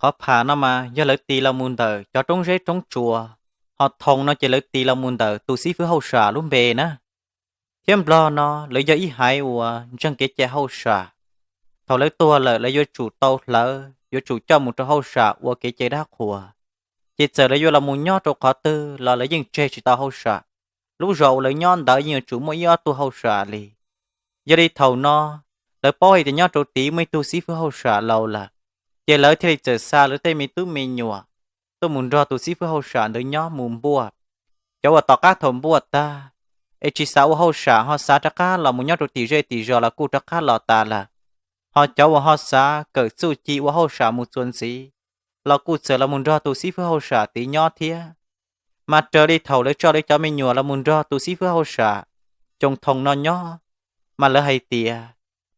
Qhov Pham no mas yog lawv tis los mus ntawm cov roob zeb roob tsua, ho Thoo no ces lawv tis los mus ntawm tus xib fwb hauj sam lub npe na. Thiab Nplog no lawv yog ib haiv uas ntseeg kev cai hauj sam. Thaum lawv tuag lawm lawv yuav tsum tau hlawv, yuav tsum coj mus rau hauj sam ua kev cai dab qhuas. Ces txawm lawv yuav los mus nyob rau qhov twg los lawv yeej tseg tsis tau hauj sam. Lub zos uas lawv nyob ntawd yeej yuav tsum muaj ib ob tug hauj sam li. Yog li thaum no, lawv paub hais tias nyob rau tid muaj ib tug xib fwb hauj sam laus lawm, ces lawv thiaj li txawm xa lawv tej me tub me nyuam tuaj mus nrog tus xib fwb hauj sam ntawd nyob mus npuaj. Cov uas tom qab thaum npuaj tag, es tsis xav ua hauj sam ho xav rov qab los mus nyob rau tim zej tim zos los kuj rov qab los tas lawm. Ho cov uas ho xav kawm txuj ci ua hauj sam mus txuas ntxiv, los kuj txawm los mus nrog tus xib fwb hauj sam tid nyob thiab. Mas raws li thaum lawv tso lawv cov me nyuam los mus nrog tus xib fwb hauj sam Coos Thoo no nyob, mas lawv hais tias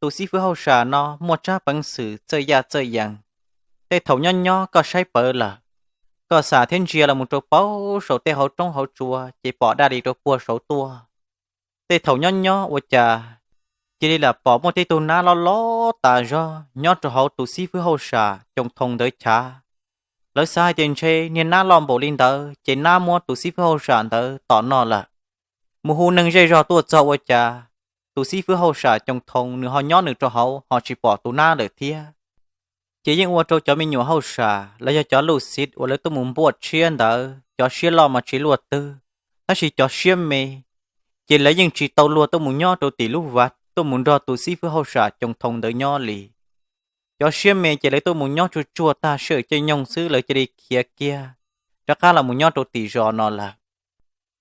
tus xib fwb hauj sam no muaj tsab peev xwm txawj yaj txawj yees. Tej thaum nyob nyob koj saib pawv lawm, koj xam thiab ntsia los mus rau pauv saum tej hauv roob hauv tsua ces pom daj li rau puag saud tuaj. Tej thaum nyob nyob ua cas cia li lam pom muaj tej tug nab loj loj tas zog nyob rau hauv tus xib fwb hauj sam Coos Thoo ntawd chav. Lawv xav hais tias ntshe niag nab loj npaum li ntawd ces nab muab tus xib fwb hauj sam ntawd tom noj lawm. Mus hu neeg zej zog tuaj txog ua cas tus xib fwb hauj sam Coos Thoo nws ho nyob nws rau hauv ho tsis pom tus nab lawm thiab. Ces yeej ua rau cov me nyuam hauj sam los yog cov luj xiv uas lawv tuaj mus npuaj tshiab ntawd cov siab loj mas tsis luaj twg, tab sis cov siab me ces lawv yeej tsis tau luag tuaj mus nyob rau tim lub vaj tuaj mus nrog tus xib fwb hauj sam Coos Thoo ntawd nyob li. Cov siab me ces lawv tuaj mus nyob tsuag tsuag tag sij hawm caij nyoog xwb lawv cia li khiav kiag rov qab los mus nyob rau tim zos no lawm.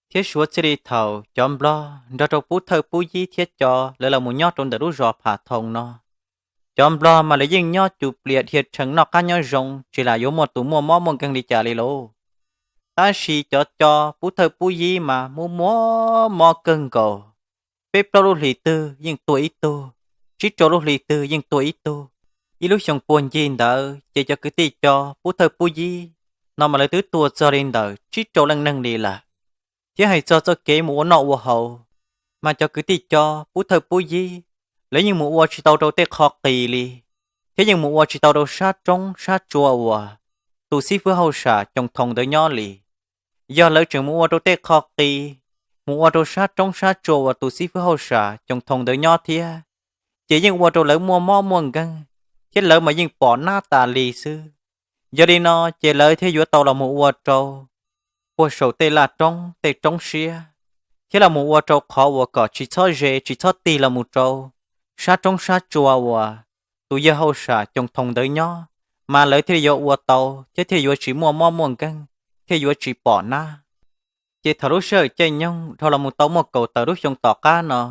Thiab suav txij li thaum cov nplog nrog rau pub thawj pub yib thiab cov lawv los mus nyob rau ntawm lub zos Pham Thoo no, cov nplog mas lawv yeej nyob cus plias dhia tshees noj qab nyob zoo tsis lam yuav muaj tus muaj mob muaj nkeeg li cas li lauj. Tab sis cov cov pub thawj pub yib mas muaj muaj mob kawg nkaus. Peb plaub lub hlis twg yeej tuag ib tug, tsib rau lub hlis twg yeej tuag ib tug. Ib lub xyoo puag ncig ntawd ces cov kwv tij cov pub thawj pub yib no mas lawv twb tuag txog li ntawm tsib rau leej neeg li lawm. Thiab hais txog txoj kev mus ua noj ua haus, mas cov kwv tij cov pub thawj pub yib lawv yeej mus ua tsis tau rau tej qhov qis li, thiab yeej mus ua tsis tau rau sab roob sab tsua uas tus xib fwb hauj sam Coos Thoo ntawd nyob li. Yog lawv tseem mus ua rau tej qhov qis, mus ua rau sab roob sab tsua uas tus xib fwb hauj sam Coos Thoo ntawd nyob thiab, ces yeej ua rau lawv muaj mob muaj nkeeg, thiab lawv mas yeej pom nab tas li xwb. Yog li no ces lawv thiaj yuav tau los mus ua rau puag saum tej laj roob tej roob siab, thiab los mus ua rau qhov uas kom tsis txhob ze tsis txhob tig los mus rau sab roob sab tsua uas tus yawg hauj sam Coos Thoo ntawd nyob, mas lawv thiaj li yuav ua tau thiab thiaj yuav tsis muaj mob muaj nkeeg, thiaj yuav tsis pom nab. Ces thaum lub sij hawm caij nyoog dhau los mus tau muaj kaum tawm lub xyoo tom qab no,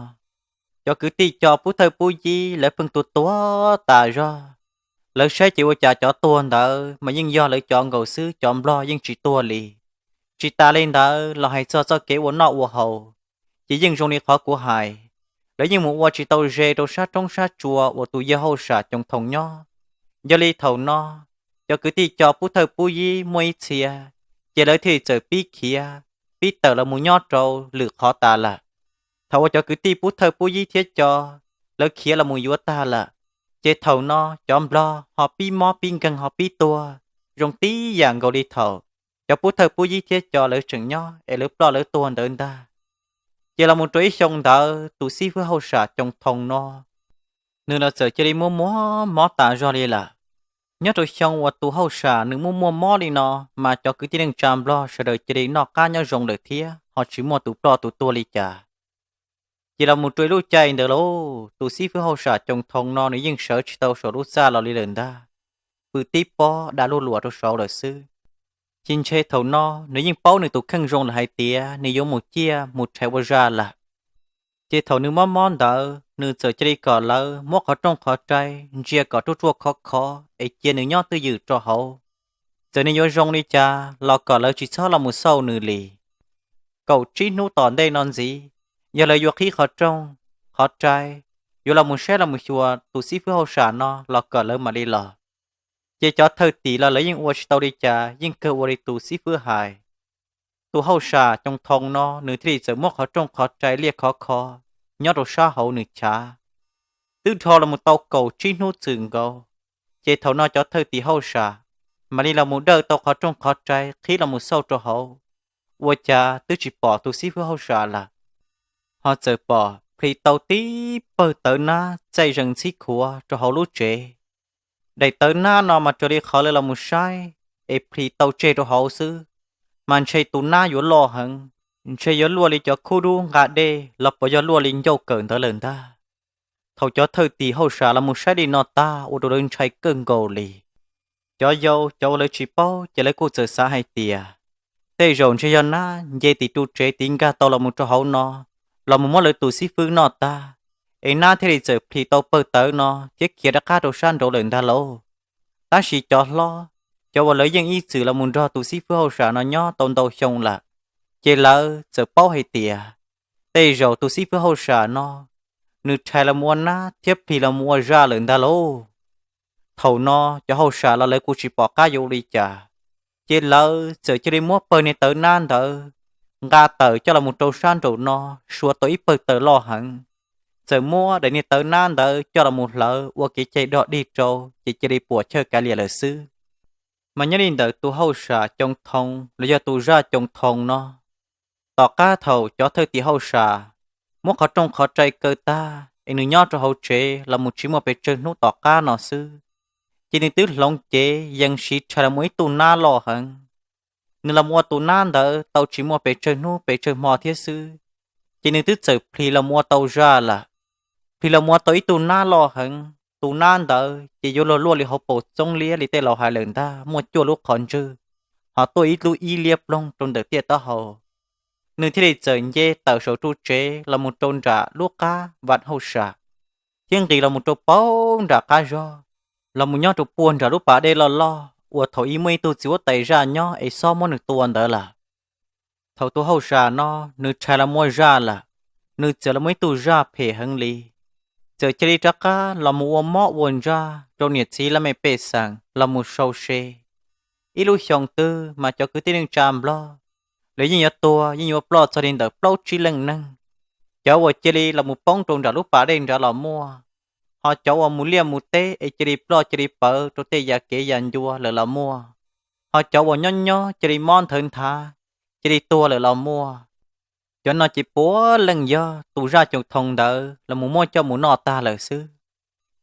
cov kwv tij cov pub thawj pub yib lawv pheej tuag tuag tas zog. Lawv saib ces ua cas cov tuag ntawd mas yeej yog lawv cov nkaus xwb, cov nplog yeej tsis tuag li. Tsis tas li ntawd los hais txog txoj kev ua noj ua haus, ces yeej zoo li qhov kuv hais, lawv yeej mus ua tsis tau ze rau sab roob sab tsua uas tus yawg hauj sam Coos Thoo nyob. Yog li thaum no, cov kwv tij cov pub thawj pub yib muaj ib txhia, ces lawv thiaj li txawm pib khiav, pib tawm los mus nyob rau lwm qhov tas lawm. Thaum uas cov kwv tij pub thawj pub yib thiab cov lawv khiav los mus yuav tag lawm, ces thaum no cov nplog ho pib mob pib nkeeg ho pib tuag, zoo tib yam nkaus li thaum cov pub thawj pub yib thiab cov lawv tseem nyob es lawv ploj lawv tuag ntawd ntag. Ces los mus rau ib xyoo ntawd tus xib fwb hauj sam Coos Thoo no, nws los txawm cia li muaj muaj mob tas zog li lawm. Nyob rau xyoo uas tus hauj sam nws muaj muaj mob li no, mas cov kwv tij neej tsa nplog sawv daws cia li noj qab nyob zoo lawm thiab ho tsis muaj tus ploj tus tuag li cas. Ces los mus rau ib lub caij ntawd lauj, tus xib fwb hauj sam Coos Thoo no nws yeej sawv tsis tau saum lub txaj los li lawm ntag, pw tib pob da luj luas rau saud lawm xwb. Ces ntshe thaum no nws yeej paub nws tus kheej zoo lawm hais tias nws yuav mus ciaj mus rhais ua zaj lawm. Ces thaum nws mob mob ntawd nws txawm cia li kom lawv muab qhov rooj qhov rai ntsia kom ruaj ruaj khov khov es cia nws nyob twj ywm rau hauv. Txawm nws yuav zoo li cas los kom lawv tsis txhob los mus xauj nws li. Kaum tsib hnub tom ntej no ntxiv, yog lawv yuav qhib qhov rooj qhov rai, yuav los mus saib los mus xyuas tus xib fwb hauj sam no los kom lawv mam li los. Ces cov thawj tim los lawv yeej ua tsis tau li cas, yeej kawg ua li tus xib fwb hais. Tus hauj sam Coos Thoo no nws thiaj li txawm muab qhov rooj qhov rai liaj khov kho nyob rau sab hauv nws chav. Twb dhau los mus tau kaum tsib hnub txwm nkaus, ces thaum no cov thawj tim hauj sam mam li los mus dawj tau qhov rooj qhov rai qhib los mus xauj rau hauv, ua cas twb tsis pom tus xib fwb hauj sam lawm. Ho txawm pom plhis tau tib pawg tawv nab txaij zees ntxhib khuav rau hauv lub tsev. Daim tawv nab no mas raws li qhov lawv los mus saib es plhis tau tseg rau hauv xwb, mas ntshe tus nab yuav loj heev, ntshe yuav luaj li cov khub dub nqa dej los puas yog luaj li ncauj kawm ntawd lawm ntag. Thaum cov thawj tim hauj sam los mus saib li no tag ua rau lawv ntshai kawg nkaus li. Cov yau cov uas lawv tsis paub ces lawv kuj txawm xav hais tias tej zaum ntshe yog nab nce tim ru tsev tiv nkag tau los mus rau hauv no, los mus muab lawv tus xib fwb noj tag, es nab thiaj li txawm plhis tau pawg tawv no thiab khiav rov qab rau sab nraud lawm ntag lauj. Tab sis cov hlob, cov uas lawv yeej ib txwm los mus nrog tus xib fwb hauj sam no nyob tau ntau xyoo lawm, Ces lawv txawm paub hais tias tej zaum tus xib fwb hauj sam no nws rhais los mus ua nab thiab plig los mus ua zaj lawm ntag lauj. Thaum no cov hauj sam los lawv kuj tsis pom qab yuav ua li cas, ces lawv txawm cia li muab pawg niag tawv nab ntawd nqa tawm coj los mus rau sab nraum no, suav tau ib pawg taws loj heev, txawm muab daim niag tawv nab ntawd coj los mus hlawv ua kev cai dog dig rau, ces cia li puam chawj kav liam lawm xwb. Mas nyob li ntawm tus hauj sam Coo Thoo los yog tus zaj Coo Thoo no, tom qab thaum cov thawj tim hauj sam muab qhov rooj qhov rai kaw tag es nws nyob rau hauv tsev los mus tsis muaj pes tsawg hnub tom qab no xwb, ces nws twb hloov cev yees siv rhais los mus ib tug nab loj heev. Nws los mus ua tus nab ntawd tau tsis muaj pes tsawg hnub pes tsawg hmo thiab xwb, ces nws twb txawm plig los mus ua tau zaj lawm. Plig los mus ua tau ib tug nab loj heev, tus nab ntawd ces yuav luag luaj li hauv paus txoob liab li tej laus hais lawm ntag, muaj cuaj lub qhov ntswg, ho tuaj ib lub ib liab ploog rau ntawm tiaj taub hau. Nws thiaj li txawm nce tawm saum ru tsev los mus rau nram lub qab vam hauj sam, thiab nqis los mus rau paub nram qab zog, los mus nyob rau puag nram lub pas dej loj loj uas thaum ub muaj ib tug txiv huab tais zaj nyob es xob muab nws tua ntawd lawm. Thaum tus hauj sam no nws rhais los muaj zaj lawm, nws txawm los muaj ib tug zaj phem heev li, txawm cia li rov qab los mus ua mob ua ntsaj rau niam txiv laj mej pej xeem los mus sau se. Ib lub xyoo twg mas cov kwv tij neej tsa Nplog, lawv yeej yuav tuag yeej yuav ploj txog li ntawm plaub tsib leej neeg. Cov uas cia li los mus poob rau nram lub pas dej nrad los muaj, ho cov uas mus liaj mus teb es cia li ploj cia li pawv rau tej ya kev ya ncua lawm los muaj, ho cov uas nyob nyob cia li mob nthawv nthav, cia li tuag lawm los muaj. Cov no ces puav leej yog tus zaj Coo Thoo ntawd los mus muab coj mus noj tag lawm xwb.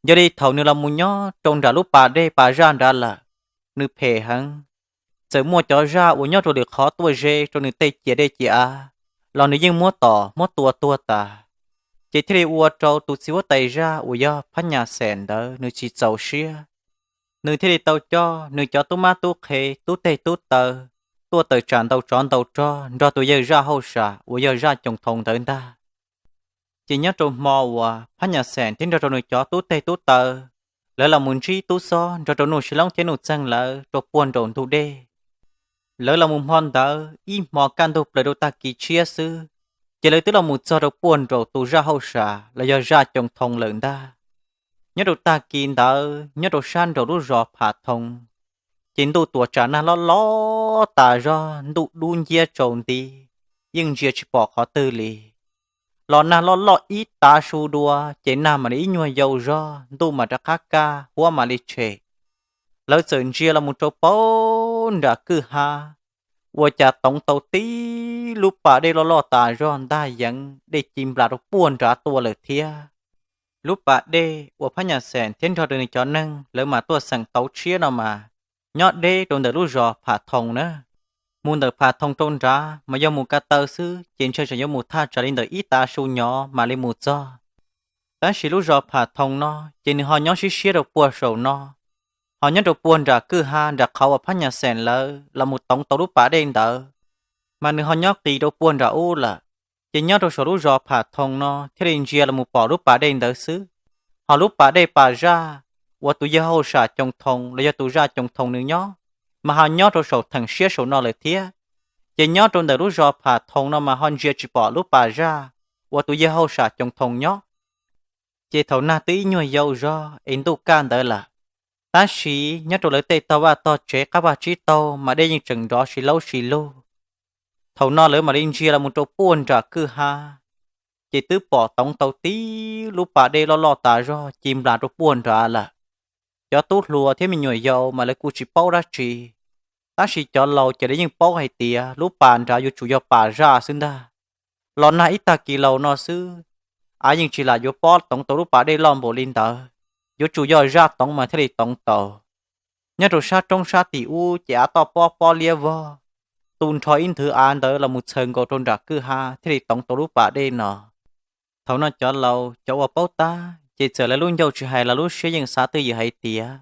Yog li thaum nws los mus nyob rau nram lub pas dej pas zaj nrad lawm, nws phem heev, txawm muaj cov zaj uas nyob rau lwm qhov tuaj ze rau nws tej ciam dej ciam av los nws yeej muab tom muab tua tuag tas. Ces thiaj li ua rau tus txiv huab tais zaj uas yog Phab Nyas Xeem ntawd nws tsis txaus siab, nws thiaj li tau coj nws cov tub mab tub qhe tub teg tub taw tuaj tawm tsam ntaus tsov ntaus rog nrog tus yawg zaj hauj sam uas yog zaj Coo Thoo ntawd ntag. Ces nyob rau hmo uas Phab Nyas Xeem thiab nrog rau nws cov tub teg tub taw, lawv los mus ntsib tub xob nrog rau Nuj Sis Loob thiab Nuj Txeeg lawv rau puag nraum ntug dej. Lawv los mus hmo ntawd ib hmo kaj ntug plaws rau tag kis tshiab xwb, ces lawv twb los mus txog rau puag nraum tus zaj hauj sam los yog zaj Coo Thoo lawm ntag. Nyob rau tag kis ntawd nyob rau sab nraum lub zos Pham Thoo, ces ntuj tuam tsam nag loj loj tas zog, ntuj dub nciab tsaus nti, yeej ntsia tsis pom qhov twg li. Los nag loj loj ib tav su dua ces nag mam li ib nyuag yau zog, ntuj mam rov qab kaj, huab mam li tshem. Lawv txawm ntsia los mus rau puag nram kwj ha, ua cas toov tau tib lub pas dej loj loj tas zog ntag yeev, dej ci nplas rau puag nrad tuaj lawm thiab. Lub pas dej uas Phab Nyas Xeem thiab nrog rau nws cov neeg lawv mam tuaj xeem tauv tshiab no mas, nyob deb rau ntawm lub zos Pham Thoo na. Mus ntawm Pham Thoo rau nrad mas yog mus ko taw xwb ces ntshai tsam yuav mus thaj tsam li ntawm ib tav su nyov mam li mus txog. Tab sis lub zos Pham Thoo no ces nws ho nyob siab siab rau puag saum no, ho nyob rau puag nram kwj ha nram qhov uas Phab Nyas Xeem lawv los mus toov tau lub pas dej ntawd, mas nws ho nyob qis rau puag nram ub lawm. Ces nyob rau saum lub zos Pham Thoo no thiaj li ntsia los mus pom lub pas dej ntawd xwb. Ho lub pas dej pas zaj uas tus yawg hauj sam Coo Thoo los yog tus zaj Coo Thoo nws nyob, mas ho nyob rau saum theem siab saum no lawm thiab. Ces nyob rau ntawm lub zos Pham Thoo no mas ho ntsia tsis pom lub pas zaj uas tus yawg hauj sam Coo Thoo nyob. Ces thaum nag twb ib nyuag yau zog es ntuj kaj ntawd lawm, tab sis nyob rau lawv tej tog vaj tog tsev qab vaj tsib taug mas dej yeej tseem nrov si laub si lug. Thaum no lawv mam li ntsia los mus rau puag nram kwj ha, ces twb pom toov tau tib lub pas dej loj loj tas zog ci nplas rau puag nrad lawm. Cov tub hluas thiab me nyuam yaus mas lawv kuj tsis paub dab tsi, tab sis cov laus ces lawv yeej paub hais tias lub pas nrad yuav tsum yog pas zaj xwb ntag. Los nag ib tag kis laus no xwb, av yeej tsis lam yuav pob toov tau lub pas dej loj npaum li ntawd, yuav tsum yog zaj toov mas thiaj li toov tau. Nyob rau sab roob sab tim ub ces av toj pob pob liab vog, tu nrho ib nthwv av ntawd los mus txhaws nkaus rau nram kwj ha thiaj li toov tau lub pas dej no. Thaum no cov laus cov uas paub tab ces txawm lawv lub ncauj tsis hais los lub siab yeej xav twj ywm hais tias,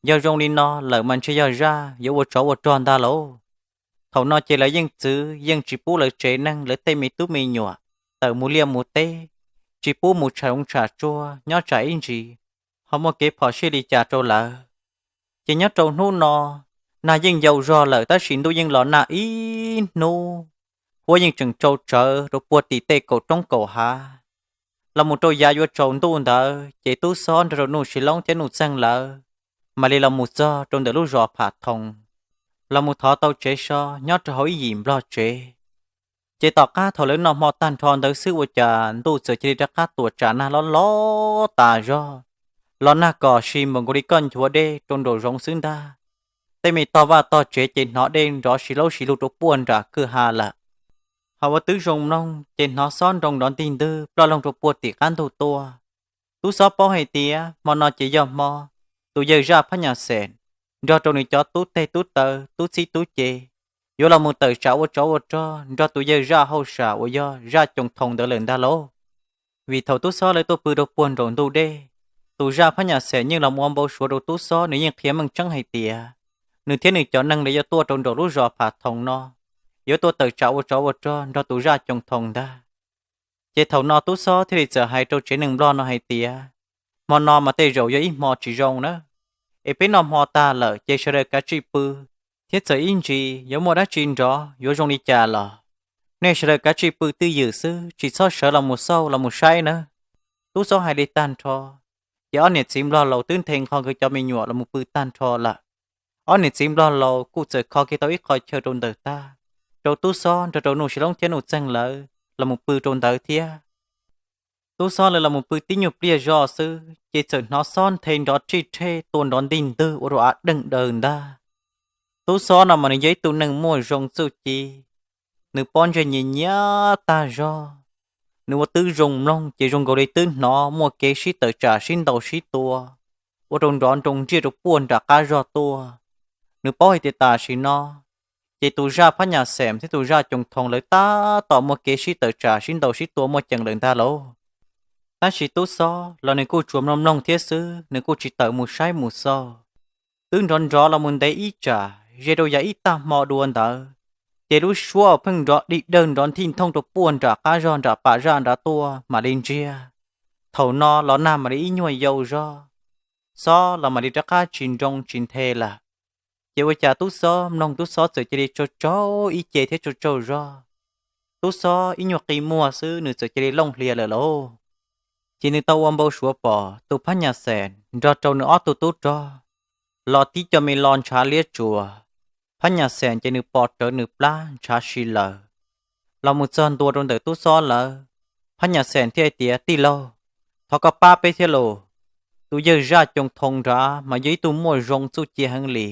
yog zoo li no lawm mas ntshe yog zaj yuav ua tsov ua rog ntag lauj. Thaum no ces lawv yeej txwv yeej tsis pub lawv tsev neeg lawv tej me tub me nyuam tawm mus liaj mus teb, tsis pub mus tsham zoov tsham tsuag nyob tsam ib ntsis ho muaj kev phom sij li cas rau lawv. Ces nyob rau hnub no, nag yeej yau zog lawm tab sis ntuj yeej los nag ib hnub, puab yeej tseem tsau tsawv rau puag tim tej kaum roob kaum hav. Los mus rau yav yuav tsaus ntuj ntawd ces Tub Xob nrog rau Nuj Sis Loob thiab Nuj Txeeg lawv mam li los mus txog rau ntawm lub zos Pham Thoo, los mus thov tau tsev so nyob rau hauv ib yim nplog tsev. Ces tom qab thaum lawv noj hmo tag nrho ntawd xwb ua cas ntuj txawm cia li rov qab tuam tsam nag loj loj tas zog, los nag kom si npaum nkaus li koj nchuav dej rau nraum zoov xwb ntag. Tej me tog vaj tog tsev ces hnov dej nrov si laub si lug rau puag nram kwj ha lawm. Ho ua twb zoo mloog ces hnov xob nroo nrov ntig ntwg ploj loog rau puag tim qab ntug tuaj. Tub Xob paub hais tias hmo no ces yog hmo tus yawg zaj Phab Nyas Xeem nrog rau nws cov tub teg tub taw tub txib tub ce yuav los mus tawm tsam ua tsov ua rog nrog tus yawg zaj hauj sam uas yog zaj Coos Thoo ntawd lawm ntag lauj. Vim thaum Tub Xob lawv tuaj pw rau puag nraum ntug dej, tus zaj Phab Nyas Xeem yeej los ua npau suav rau Tub Xob, nws yeej qhia meej tseeb hais tias nws thiab nws cov neeg lawv yuav tuaj rau nraum lub zos Pham Thoo no, yuav tuaj tawm tsam ua tsov ua rog nrog tus zaj Coos Thoo ntag. Ces thaum no Tub Xob thiaj li txawm hais rau tsev neeg nplog no hais tias, hmo no mas tej zaum yog ib hmo tsis zoo na, es peb noj hmo tag lawm ces sawv daws kav tsij pw, thiab txawm ib ntsis yuav muaj dab tsi nrov yuav zoo li cas los nej sawv daws kav tsij pw twj ywm xwb, tsis txhob sawv los mus xauj los mus saib nawb. Tub Xob hais li tag nrho, ces ob niam txiv nplog laus twb nthe nqho nkawd cov me nyuam los mus pw tag nrho lawm. Ob niam txiv nplog laus kuj txawm kho kiag tau ib qho chaw rau ntawm tag, rau Tub Xob nrog rau Nuj Sis Loob thiab Nuj Txeeg lawv los mus pw rau ntawd thiab. Tub Xob lawv los mus pw tib nyuag pliag zog xwb ces txawm hnov xob nthe nrov rij rhej tua nrov ntig ntwg ua rau av deej daws ntag. Tub Xob no mas nws yog ib tug neeg muaj zoo txuj ci, nws pob ntseg nyias nyiab tag zog, nws ua twb zoo mloog ces zoo nkaus li twb hnov muaj kev sib tawm tsam sib ntaus sib tua ua rau nrov nroo nriaj rau puag nram qab zog tuaj. Nws paub hais tias tam sim no ces tus zaj Phab Nyas Xeem thiab tus zaj Coos Thoo lawv tab tom muaj kev sib tawm tsam sib ntaus sib tua muaj ceem lawm ntag lauj. Tab sis Tub Xob los nws kuj tsuas mloog mloog thiab xwb, nws kuj tsis tawm mus saib mus xauj. Twb nrov nrov los mus ntev ib tsam ze rau yav ib tag hmo dua ntawd, ces lub suab uas pheej nrov dig dawg nrov nthij nthooj rau puag nram qab zog nram pam zaj nrad tuaj mam li ntsiag. Thaum no los nag mam li ib nyuag yau zog, xob los mam li rov qab tsis nroo tsis nthe lawm. Ces ua cas Tub Xob mloog Tub Xob txawm cia li tsaug tsaug ib ce thiab tsaug tsaug zog. Tub Xob ib nyuag qi muag xwb nws txawm cia li looj hlias lawm lauj. Ces nws tau ua npau suav pom tus Phab Nyas Xeem nrog rau nws ob tug tub rog los tib co me lo ntshav liab tsuas. Phab Nyas Xeem ces nws pom rawv nws plab ntshav si lawm. Los mus txog ntua rau ntawm Tub Xob lawv, Phab Nyas Xeem thiaj hais tias, tij laug, thov koj pab peb thiab lauj. Tus yawg zaj Coos Thoo nrad mas yog ib tug muaj zoo txuj ci heev li,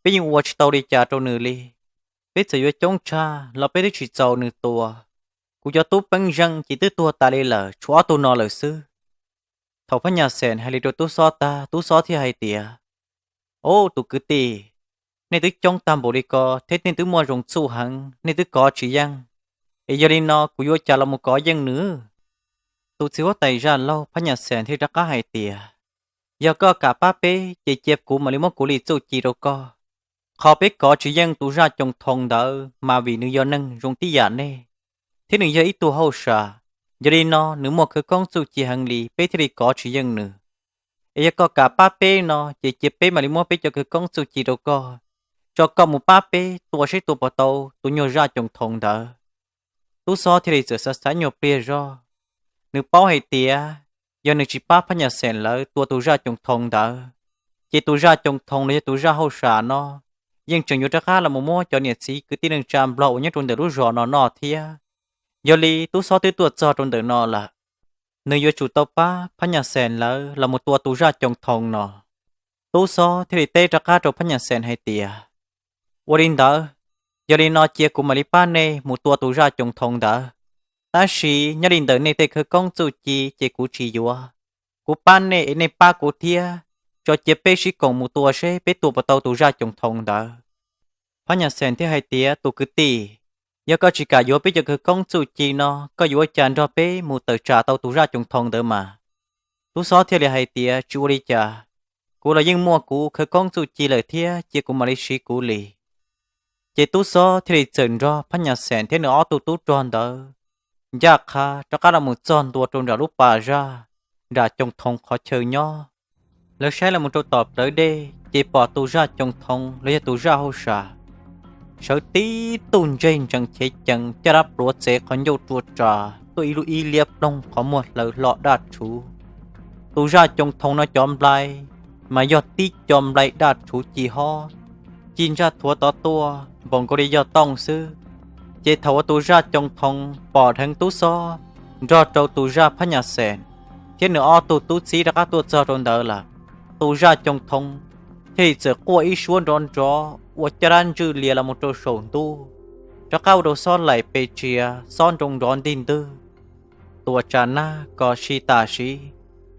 peb yeej ua tsis tau li cas rau nws li. Peb txawm yuav coob tshaj los peb twb tsis txaus nws tua. Kuv cov tub peeb zeej ces twb tuag tas li lawm, tshuav ob tug no lawm xwb. Thaum Phab Nyas Xeem hais li rau Tub Xob tag, Tub Xob thiaj hais tias, ob tug kwv tij, nej twb coob tag npaum li ko thiab nej twb muaj zoo txuj heev, nej twb kov tsis yeej. Es yog li no kuv yuav cas los mus kov yeej nws? Tus txiv huab tais zaj laug Phab Nyas Xeem thiaj rov qab hais tias, yog koj kam pab peb ces cia kuv mam li muab kuv li txuj ci rau koj. Qhov peb kov tsis yeej tus zaj Coos Thoo ntawd mas vim nws yog neeg zoo tib yam nej, thiab nws yog ib tug hauj sam. Yog li no nws muaj khawv koob txuj ci heev li, peb thiaj li kov tsis yeej nws. Es yog koj kam pab peb no ces cia peb mam li muab peb cov khawv koob txuj ci rau koj, tso koj mus pab peb tua seb tua puas tau tus nyuag zaj Coos Thoo ntawd. Tub Xob thiaj li txawm xav xav nyuag pliag zog. Nws paub hais tias yog nws tsis pab Phab Nyas Xeem lawv tua tus zaj Coos Thoo ntawd, ces tus zaj Coos Thoo los yog tus zaj hauj sam no yeej tseem yuav rov qab los mus muab cov niam txiv kwv tij neej tsa nplog uas nyob rau ntawm lub zos no noj thiab. Yog li Tub Xob twb tuaj txog rau ntawm no lawm, nws yuav tsum tau pab Phab Nyas Xeem lawv los mus tua tus zaj Coos Thoo no. Tub Xob thiaj li teb rov qab rau Phab Nyas Xeem hais tias, ua li ntawd, yog li no cia kuv mam li pab nej mus tua tus zaj Coos Thoo ntawd. Tab sis nyob li ntawm nej tej khawv koob txuj ci ces kuv tsis yuav. Kuv pab nej es nej pab kuv thiab, tso cia peb sib koom mus tua seb peb tua puas tau tus zaj Coos Thoo ntawd. Phab Nyas Xeem thiaj hais tias, tus kwv tij, yog koj tsis kam yuav peb cov khawv koob txuj ci no, koj yuav ua cas nrog peb mus tawm tsam tau tus zaj Coos Thoo ntawd mas? Tub Xob thiaj li hais tias, tsis ua li cas, kuv los yeej muaj kuv khawv koob txuj ci lawm thiab, cia kuv mam li siv kuv li. Ces Tub Xob thiaj li txawm nrog Phab Nyas Xeem thiab nws ob tug tub rog ntawd ncaj qha rov qab los mus txog ntua rau nram lub pas zaj, nram Coos Thoo qhov chaw nyob. Lawv saib los mus rau tom plawv dej ces pom tus zaj Coos Thoo los yog tus zaj hauj sam sawv tib tug ntseg ntsees chev cees caj dab pluav txev qhov ncauj rua ras tuaj ib lub ib liab ploog qhov muag hlawv hlo daj rhuv. Tus zaj Coo Thoo no cov nplai mas yog tib co nplai daj rhuv ci hob, ci ntsaj thuav tod tuaj npaum nkaus li yog tooj xwb. Ces thaum uas tus zaj Coo Thoo pom dheev tub xob nrog rau tus zaj Phab Nyas Xees thiab nws ob tug tub txib rov qab tuaj txog rau ntawd lawm, tus zaj Coo Thoo thiaj li txawm quaj ib suab nrov nrov ua caj dab ntswj lias los mus rau saum ntuj, rov qab ua rau xob laim pes tsias xob nroo nrov ntig ntwg. Tuam tsam nag kom si tam sim,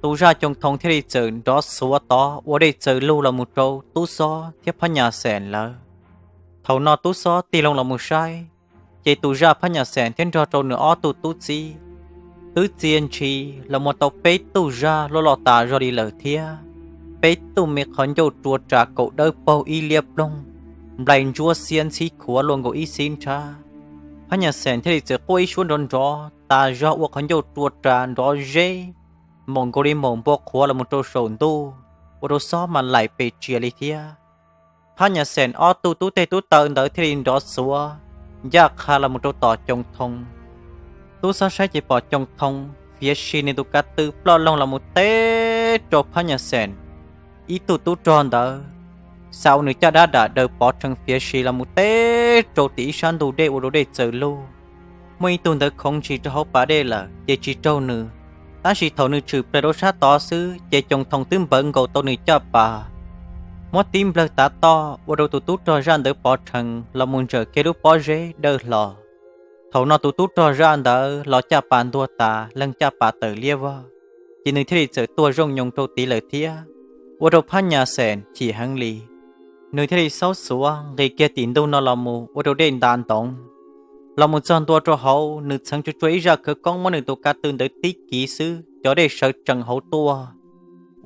tus zaj Coo Thoo thiaj li txawm nrov xuav tod ua dej txawm lug los mus rau tub xob thiab Phab Nyas Xees lawv. Thaum no tub xob tig loo los mus saib, ces tus zaj Phab Nyas Xees thiab nrog rau nws ob tug tub txib twb txia ntshis los mus tau peb tug zaj loj loj tas zog li lawm thiab peb tug me qhov ncauj rua ras kaum dawb paug ib liab ploog, nplai ntsuab xiab ntxhib khuav luaj nkaus ib xib nrhab. Phab Nyas Xees thiaj li txawm quaj ib suab nrov nrov tas zog ua qhov ncauj rua ras nrov zeb, maum nkaus li maum npua qhuav los mus rau saum ntuj, ua rau xob mas laim pes tsias li thiab. Phab Nyas Xees ob tug tub teg tub taw ntawd thiaj li nrov xuav ncaj qha los mus rau tom Coo Thoo. Tub xob saib ces pom Coo Thoo fiav si nws tus kav tw ploj loog los mus teb rau Phab Nyas Xees ib tug tub rog ntawd, xa ua nws caj dab dam daws pov rhees fiav si los mus teb rau tim ib sab ntug dej ua rau dej txawm lug. Muaj ib tug ntawd khoov ntshis rau hauv pas dej lawm ces tsis raug nws, tab sis thaum nws tshwm plaws rau sab tod xwb ces Coo Thoo twb npawv nkaus tau nws caj pas, muab tib nplawg tav toj ua rau tus tub rog zaj ntawd pov rhees los mus ntsawm kiag lub pob zeb dawb hlo. Thaum no tus tub rog zaj ntawd los caj pas ntuag tas leeg caj pas tawm liab vog, ces nws thiaj li txawm tuag zooj nyoos rau tid lawm thiab, ua rau Phab Nyas Xees chim heev li. Nws thiaj li xaub xuav nqis kiag tim ntug no los mus ua rau dej nta ntoov. Los mus txog ntua rau hauv, nws txheev tsuag tsuag ib zaj khawv koob muab nws tus kav tw ntawd tib kiv xwb, cov dej sawv tsees hauv tuaj,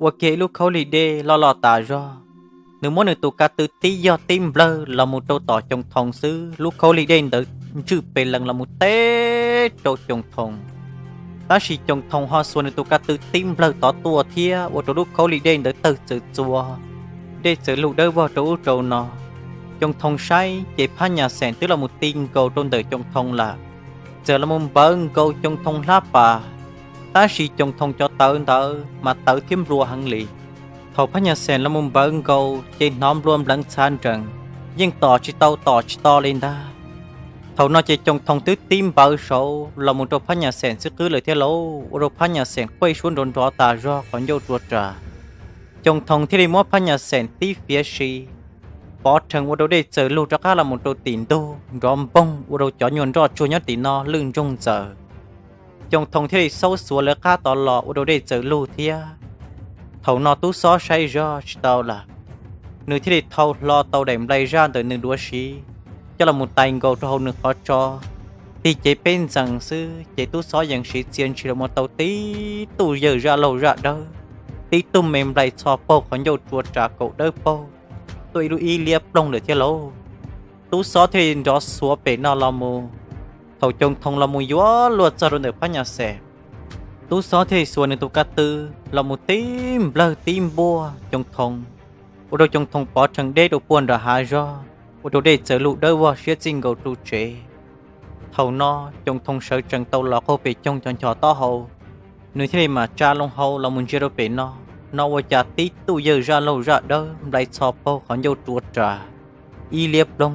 ua kiag ib lub khaub lig dej loj loj tas zog. Nws muab nws tus kav tw tib yog tib nplawg los mus rau tom Coo Thoo xwb, lub khaub lig dej ntawd ntswj pes lees los mus teb rau Coo Thoo. Tab sis Coo Thoo ho xuas nws tus kav tw tib nplawg tod tuaj thiab ua rau lub khaub lig dej ntawd tawg txawm txuas, dej txawm lug dawb vog rau ub rau no. Coo Thoo saib ces Phab Nyas Xees twb los mus ti nkaus rau ntawm Coo Thoo lawm, txawm los mus npawv nkaus Coo Thoo hlab pas, tab sis Coo Thoo cov tawv ntawd mas tawv thiab nplua heev li. Thaum Phab Nyas Xees los mus npawv nkaus ces hnov nplua npleev txha nrees, yeej tom tsis tau tom tsis to li ntag. Thaum no ces Coo Thoo twb tib npawv saud los mus rau Phab Nyas Xees xwb qwb lawm thiab lauj, ua rau Phab Nyas Xees quaj suab nrov nrov tas zog qhov ncauj rua ras. Coo Thoo thiaj li muab Phab Nyas Xees tib fiav si, pov rhees ua rau dej txawm lug rov qab los mus rau tim ntug nrov npoog ua rau cov nyuag nroj tsuag nyob tim no lwj ntsoog ntxaws. Coo Thoo thiaj li xaub xuav lawv qab tod los ua rau dej txawm lug thiab. Thaum no tub xob saib zog tsis tau lawm, nws thiaj li thau hlo tau daim nplai zaj ntawm nws duav siv coj los mus tais nkaus rau hauv nws qhov tso. Tig cev peb ntxees xwb ces tub xob yees siv txia ntshis los mus tau tib tug yawg zaj laug zaj dawb, tib tug me nplai txho paug qhov ncauj rua ras kaum dawb paug, tuaj ib lub ib liab ploog lawm thiab lauj. Tub xob thiaj li nrov xuav pem no los mus. Thaum Coo Thoo los mus yuav luag txog rau ntawm Phab Nyas Xees, tub xob thiaj li xuas nws tus kav tw los mus tib nplawg tib npuaj Coo Thoo, ua rau Coo Thoo pov rhees deb rau puag nram hav zog, ua rau dej txawm lug dawb vog siab txij nkaus ru tsev. Thaum no Coo Thoo sawv tsees tau los qaug pes coog cov ncho taub hau, nws thiaj li mam tsa loo hau los mus ntsia rau pem no, no ua cas tib tug yawg zaj laug zaj dawb nplai txho paug qhov ncauj rua ras, ib liab ploog,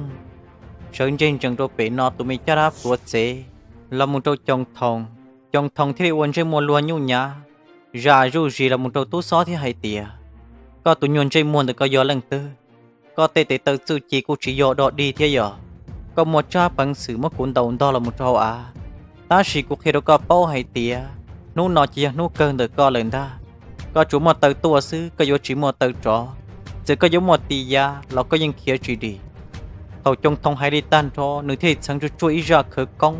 sawv ntseg ntsees rau pem no tus me caj dab pluav txev los mus rau Coo Thoo. Coo Thoo thiaj li ua ntsej muag luag nyuj nyav, zam zuj zis los mus rau tub xob thiab hais tias, koj tus nyuag ntsej muag ntawm koj yog leej twg? Koj tej tes taw txuj ci kuj tsis yog dog dig thiab yog, koj muaj tsab peev xwm muab kuv ntaus ntog los mus rau hauv av. Tab sis kuv qhia rau koj paub hais tias hnub no ces yog hnub kawg ntawm koj lawm ntag. Koj tsuas muaj taw tuaj xwb, koj yuav tsis muaj taw rov. Txawm koj yuav muaj tis ya los koj yeej khiav tsis dim. Thaum Coo Thoo hais li tag nrho, nws thiaj li txheev tsuag tsuag ib zaj khawv koob,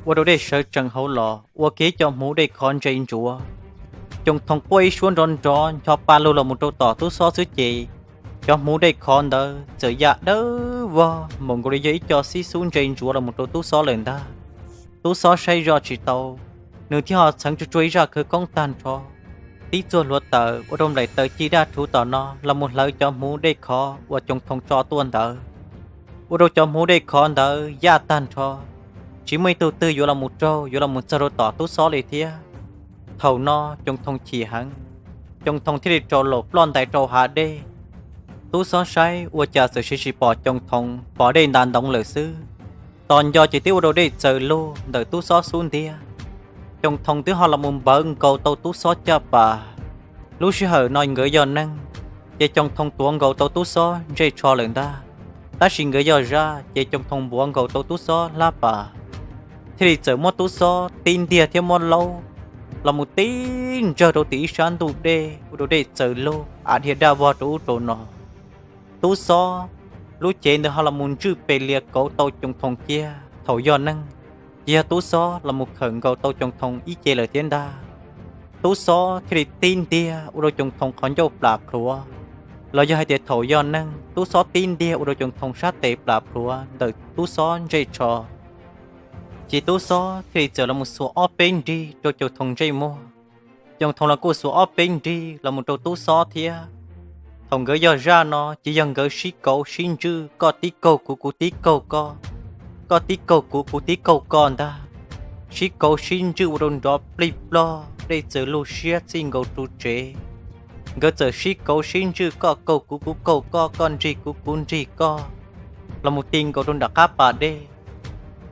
ua rau dej sawv tsees hauv los ua kiag ib co hmuv dej khov ntse ntsuav. Coo Thoo quaj ib suab nrov nrov ncho pa lug los mus rau tom tub xob xwb ces cov hmuv dej khov ntawd txawm ya dawb vog mus nkaus li yog ib co xib xub ntse ntsuav los mus rau tub xob lawm ntag. Tub xob saib zoj tsis tau, nws thiaj ho txheev tsuag tsuag ib zaj khawv koob tag nrho, tib txuag hluav taws ua rau nplaim taws ci daj rhuv tom no los mus hlawv cov hmuv dej khov uas Coo Thoo tso tuaj ntawd. ua rau cov hmuv dej khov ntawd yaj tag nrho, tsis muaj ib tug twg yuav los mus raug yuav los mus txog rau tom Tub Xob li thiab. Thaum no Coos Thoo chim heev, Coos Thoo thiaj li rau laus ploj ntais rau hav dej. Tub Xob saib ua cas txawm siv tsis pom Coos Thoo, pom dej ntas ntoov lawm xwb. Tos nco ces twb ua rau dej txaws lug ntawm Tub Xob xub ntiag. Coos Thoo twb ho los mus npawv nkaus tau Tub Xob caj pas. Lub sij hawm no nkawd yog neeg, ces Coos Thoo tuav nkaus tau Tub Xob ntsej tsho lawm ntag, tab sis nkawd yog zaj ces Coos Thoo npuav nkaus tau Tub Xob hlab pas, thiaj li txawm muab Tub Xob tib ntiag thiab muab laub los mus tib ntsawg rau tim ib sab ntug dej ua rau dej txaws lug av dhia daj vog rau ub rau no. Tub Xob lub cev ntawd ho los mus ntswj pes lias kauv tau Coos Thoo kiag. Thaum yog neeg, ces yog Tub Xob los mus khawm nkaus tau Coos Thoo ib ce lawm thiab ntag. Tub Xob thiaj li tib ntiag ua rau Coos Thoo qhov ncauj plam plhuav, los yog hais tias thaum yog neeg Tub Xob tib ntiag ua rau Coos Thoo sab tes plam plhuav ntawm Tub Xob ntsej tsho. Ces Tub Xob thiaj li txawm los mus xuas ob peb nrig rau Coos Thoo ntsej muag, Coos Thoo los kuj xuas ob peb nrig los mus rau Tub Xob thiab. Thaum nkawd yog zaj no ces yog nkawd sib kauv sib ntswj, koj tib kaug kuv, kuv tib kaug koj, koj tib kaug kuv, kuv tib kaug koj ntag. Sib kauv sib ntswj ua rau nrov plig plog, dej txaws lug siab txij nkaus ru tsev. Nkawd txawm sib kauv sib ntswj, koj kaug kuv, kuv kaug koj, koj nrig kuv, kuv nrig koj, los mus ti nkaus rau nram qab pas dej.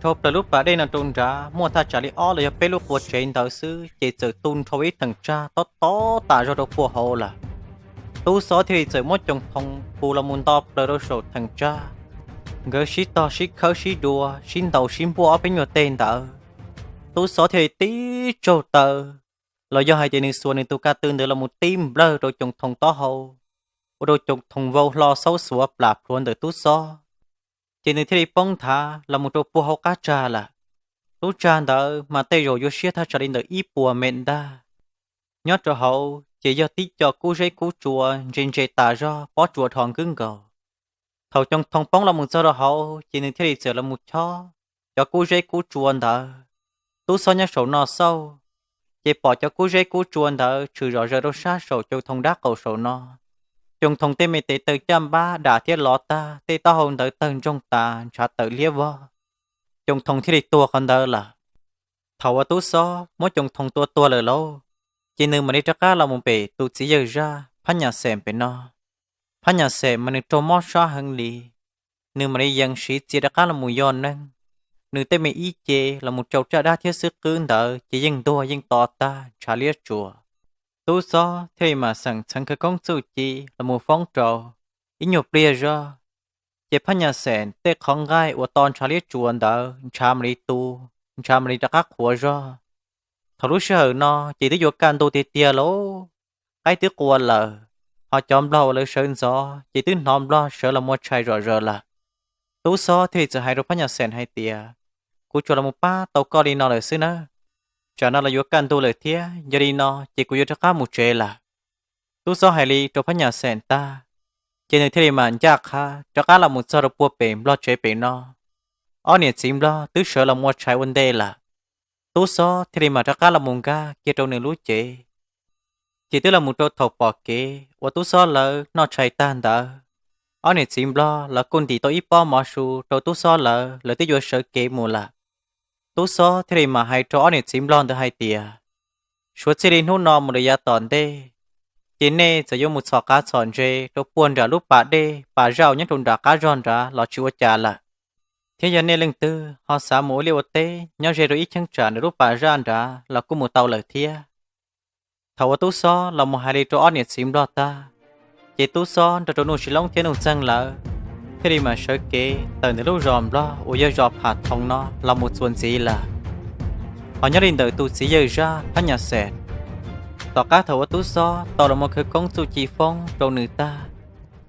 Dhau plaws lub pas dej no rau nrad muaj thaj tsam li ob los yog peb lub qua tsev ntawd xwb ces txawm tu nrho ib theem tsag tob tob tas zog rau puag hauv lawm. Tub Xob thiaj li txawm muab Coos Thoo pus los mus nto plaws rau saum theem tsag. Nkawd sib tog sib khawb sib dua sib ntaus sib npuaj ob peb nyuag teg ntawd, Tub Xob thiaj li tib tsaug taw, los yog hais tias nws xuas nws tus ka tw ntawd los mus tib nplawg rau Coos Thoo taub hau, ua rau Coos Thoo vau hlo xaub xuav plam plhuav ntawm Tub Xob. Ces nws thiaj li poob nthav los mus rau puag hauv qab tsag lawm. Lub tsag ntawd mas tej zaum yuav siab thaj tsam li ntawm ib puas mev ntag. Nyob rau hauv ces yog tib co kub zeb kub tsua ntse ntse tas zog pob tsuas dhos nkwb nkaus. Thaum Coos Thoo poob los mus txog rau hauv ces nws thiaj li txawm los mus chob cov kub zeb kub tsua ntawd. Tub Xob nyob saum no xauj, ces pom cov kub zeb kub tsua ntawd tshwm zom zaws rau sab saum Coos Thoo dab qaum saum no. Coos Thoo tej me tes taw caj npab dam thiab lov tag, tej taub hau ntawd tawg ntsoog tas ntshav tawm liab vog. Coos Thoo thiaj li tuag qhov ntawd lawm. Thaum uas Tub Xob muab Coos Thoo tua tuag lawm lauj, ces nws mam li rov qab los mus pem tus txiv yawg zaj Phab Nyas Xeem pem no. Phab Nyas Xeem mas nws raug mob sab heev li, nws mam li yees siv txia rov qab los mus yog neeg. Nws tej me ib ce los mus rau raj dab thiab xwb qwb ntawd ces yeej ntuag yeej to tag ntshav liab tsuas. Tub Xob thiaj li mam xeem txheev khawv koob txuj ci los mus foob rau. Ib nyuag pliag zog, ces Phab Nyas Xeem tej qhov nqaij uas to ntshav liab tsuas ntawd ntshav mam li tu, ntshav mam li rov qab qhuav zog. Thaum lub sij hawm no ces twb yuav kaj ntug tiag tiag lauj, qaib twb qua lawm, ho cov nplog uas lawv sawv ntxov ces twb hnov nplog sawv los ua tshais zom zaws lawm. Tub Xob thiaj li txawm hais rau Phab Nyas Xeem hais tias, kuv tsuas los mus pab tau koj li no lawm xwb nawb, tsam no los yuav kaj ntug lawm thiab, yog li no ces kuv yuav rov qab mus tsev lawm. Tub Xob hais li rau Phab Nyas Xeem tag, ces nws thiaj li mam ncaj qha rov qab los mus txog rau puag pem nplog tsev pem no. Ob niam txiv nplog twb sawv los ua tshais ua ntej lawm. Tub Xob thiaj li mam rov qab los mus nkag kiag rau nws lub cev. Ces twb los mus rau thaum pom kev uas Tub Xob lawv noj tshais tag ntawd, ob niam txiv nplog lawv kuj ntim tau ib pob mov su rau Tub Xob lawv, lawv twb yuav sawv kev mus lawm. Tub Xob thiaj li mam hais rau ob niam txiv nplog ntawd hais tias, suav txij li hnub no mus rau yav tom ntej, ces nej txawm yuav mus txhom qav txhom ntses rau puag nram lub pas dej pas zaj uas nyob rau nram qab zog nrad los tsis ua cas lawm. Thiab yog nej leej twg ho xav mus ua liaj ua teb nyob ze rau ib cheeb tsam nram lub pas zaj nrad los kuj mus tau lawm thiab. Thaum uas Tub Xob los mus hais li rau ob niam txiv nplog tag, ces Tub Xob nrog rau Nuj Tsis Loob thiab Nuj Txeeg lawv thiaj li mam sawv kev tawm ntawm lub zos nplog uas yog zos Pham Thoov no los mus txuas ntxiv lawm. Ho nyob li ntawm tus txiv yawg zaj Phab Nyas Xeem, tom qab thaum uas Tub Xob tau los ua khawv koob txuj ci foob rau nws tag,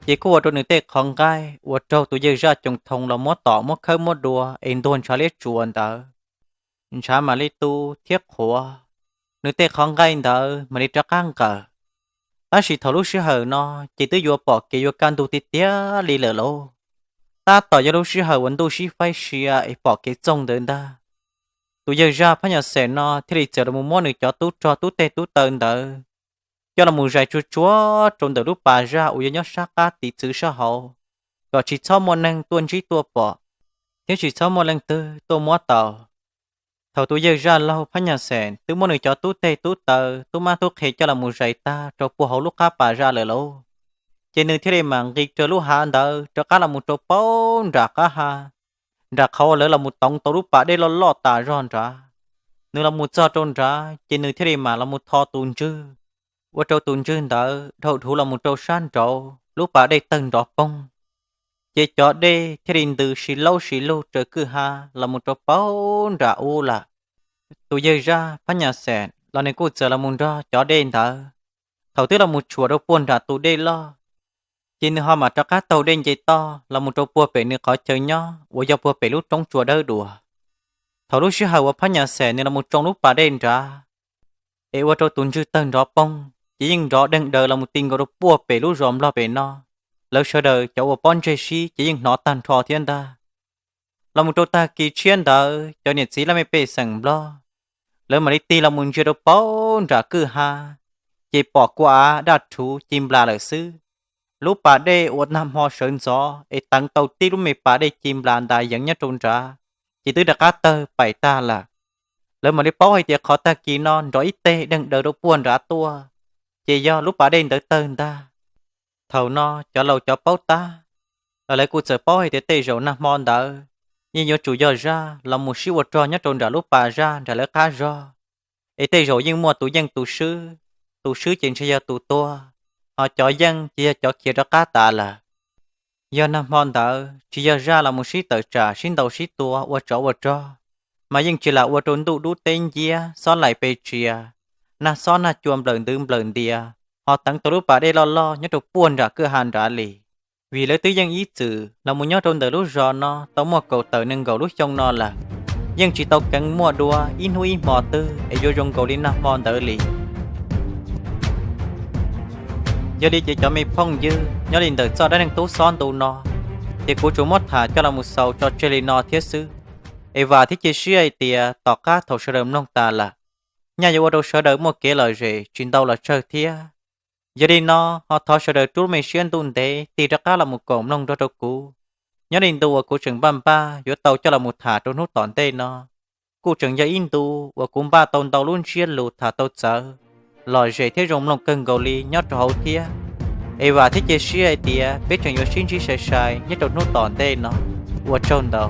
ces kuj ua rau nws tej qhov nqaij uas raug tus yawg zaj Coos Thoo los muab tom muab khawb muab dua es ntuag ntshav liab tsuas ntawd, ntshav mam li tu thiab qhuav, nws tej qhov nqaij ntawd mam li rov qab nqawm. Tab sis thaum lub sij hawm no ces twb yuav pom kev yuav kaj ntug tiag tiag li lawm lauj. Tab tom yog lub sij hawm uas ntuj sib faib sia es pom kev txoog ntawd ntag, tus yawg zaj Phab Nyas Xeem no thiaj li txawm los mus muab nws cov tub rog tub teg tub taw ntawd coj los mus zais tsuag tsuag rau ntawm lub pas zaj uas yog nyob sab qab tiv txwv sab hauv, kom tsis txhob muaj neeg tuaj ntsib tuaj pom, thiab tsis txhob muaj leej twg tuaj muab tau. Thaum tus yawg zaj laug Phab Nyas Xees twb muab nws cov tub teg tub taw, tub mab tub qhe coj los mus zais tag rau puag hauv lub qab pas zaj lawm lauj, ces nws thiaj li mam nqis raws lub hav ntawd rov qab los mus rau paub nram qab hav, nram qhov uas lawv los mus toov tau lub pas dej loj loj tas zog nrad. Nws los mus txog rau nrad ces nws thiaj li mam los mus tho tus ntswg, ua rau tus ntswg ntawd dhau dhuv los mus rau sab nraud, lub pas dej tawg nrov poog. Ces cov dej thiaj li ntws si laub si lug raws kwj ha los mus rau paub nram ub lawm. Tus yawg zaj Phab Nyas Xees los nws kuj txawm los mus nrog cov dej ntawd. Thaum twb los mus tshuam rau puag nram tus dej loj, ces nws ho mam rov qab taug dej nce toj los mus rau puag pem nws qhov chaw nyob uas yog puag pem lub roob tsua dawb dua. Thaum lub sij hawm uas Phab Nyas Xees nws los mus tsoo lub pas dej nrad, es ua rau tus ntswg tawg nrov poog, ces yeej nrov deeg daws los mus ti nkaus rau puag pem lub zos Nplog pem no. Lawv sawv daws cov uas pob ntseg sib ces yeej hnov tag nrho thiab ntag. Los mus rau tag kis tshiab ntawd, cov niam txiv laj mej pej xeem Nplog, lawv mam li tig los mus ntsia rau paub nram kwj ha, ces pom kua av daj rhuv ci nplas lawm xwb. Lub pas dej uas nag hmo sawv ntxov es teev tau tib lub me pas dej ci nplas ntas yeev nyob rau nrad, ces twb rov qab tawg paim tag lawm. Lawv mam li paub hais tias qhov tag kis no nrov ib teg deeg daws rau puag nrad tuaj, ces yog lub pas dej ntawd tawg ntag. Thaum no cov laus cov paub tab los lawv kuj txawm paub hais tias tej zaum nag hmo ntawd yeej yuav tsum yog zaj los mus sib ua rog nyob rau nram lub pas zaj nram lawv qab zog, es tej zaum yeej muaj tus yeej tus swb, tus swb ces ntshe yog tus tuag, ho cov yeej ces yog cov khiav rov qab tas lawm. Yog nag hmo ntawd tsis yog zaj los mus sib tawm tsam sib ntaus sib tua ua tsov ua rog, mas yeej tsis lam ua rau ntuj dub teb nciab, xob laim pes tsia, nag xob nag cua nplawm ntwv nplawm ntias, ho teev tau lub pas dej loj loj nyob rau puag nram kwj ha nrad li. Vim lawv twb yeej ib txwm los mus nyob rau ntawm lub zos no tau muaj kaum tawm nees nkaum lub xyoo no lawm, yeej tsis tau keev muaj dua ib hnub ib hmo twg es yuav zoo nkaus li nag hmo ntawd li. Yog li ces cov me phooj ywg, nyob li ntawm txoj dab neeg tub xob ntu no, ces kuv tsuas muab tham coj los mus xaus tso tseg li no thiab xwb. Es vam thiab cia siab hais tias tom qab thaum sawv daws mloog tas lawm, nyaj yuav ua rau sawv daws muaj kev lom zem tsis ntau los tsawg thiab. Yog li no, ho thov sawv daws rub lub me siab ntuj ntev tig rov qab los mus koom mloog nrog rau kuv. Nyob li ntu uas kuv tseem npaj npaj yuav tau coj los mus tham rau hnub tom ntej no, kuj tseem yog ib ntu uas kuv npaj tau ntau lub ntsiab lus tham tau txawv, lom zem thiab zoo mloog kawg nkaus li nyob rau hauv thiab. Es vam thiab cia siab hais tias peb tseem yuav sib ntsib sai sai nyob rau hnub tom ntej no. Ua tsaug ntau.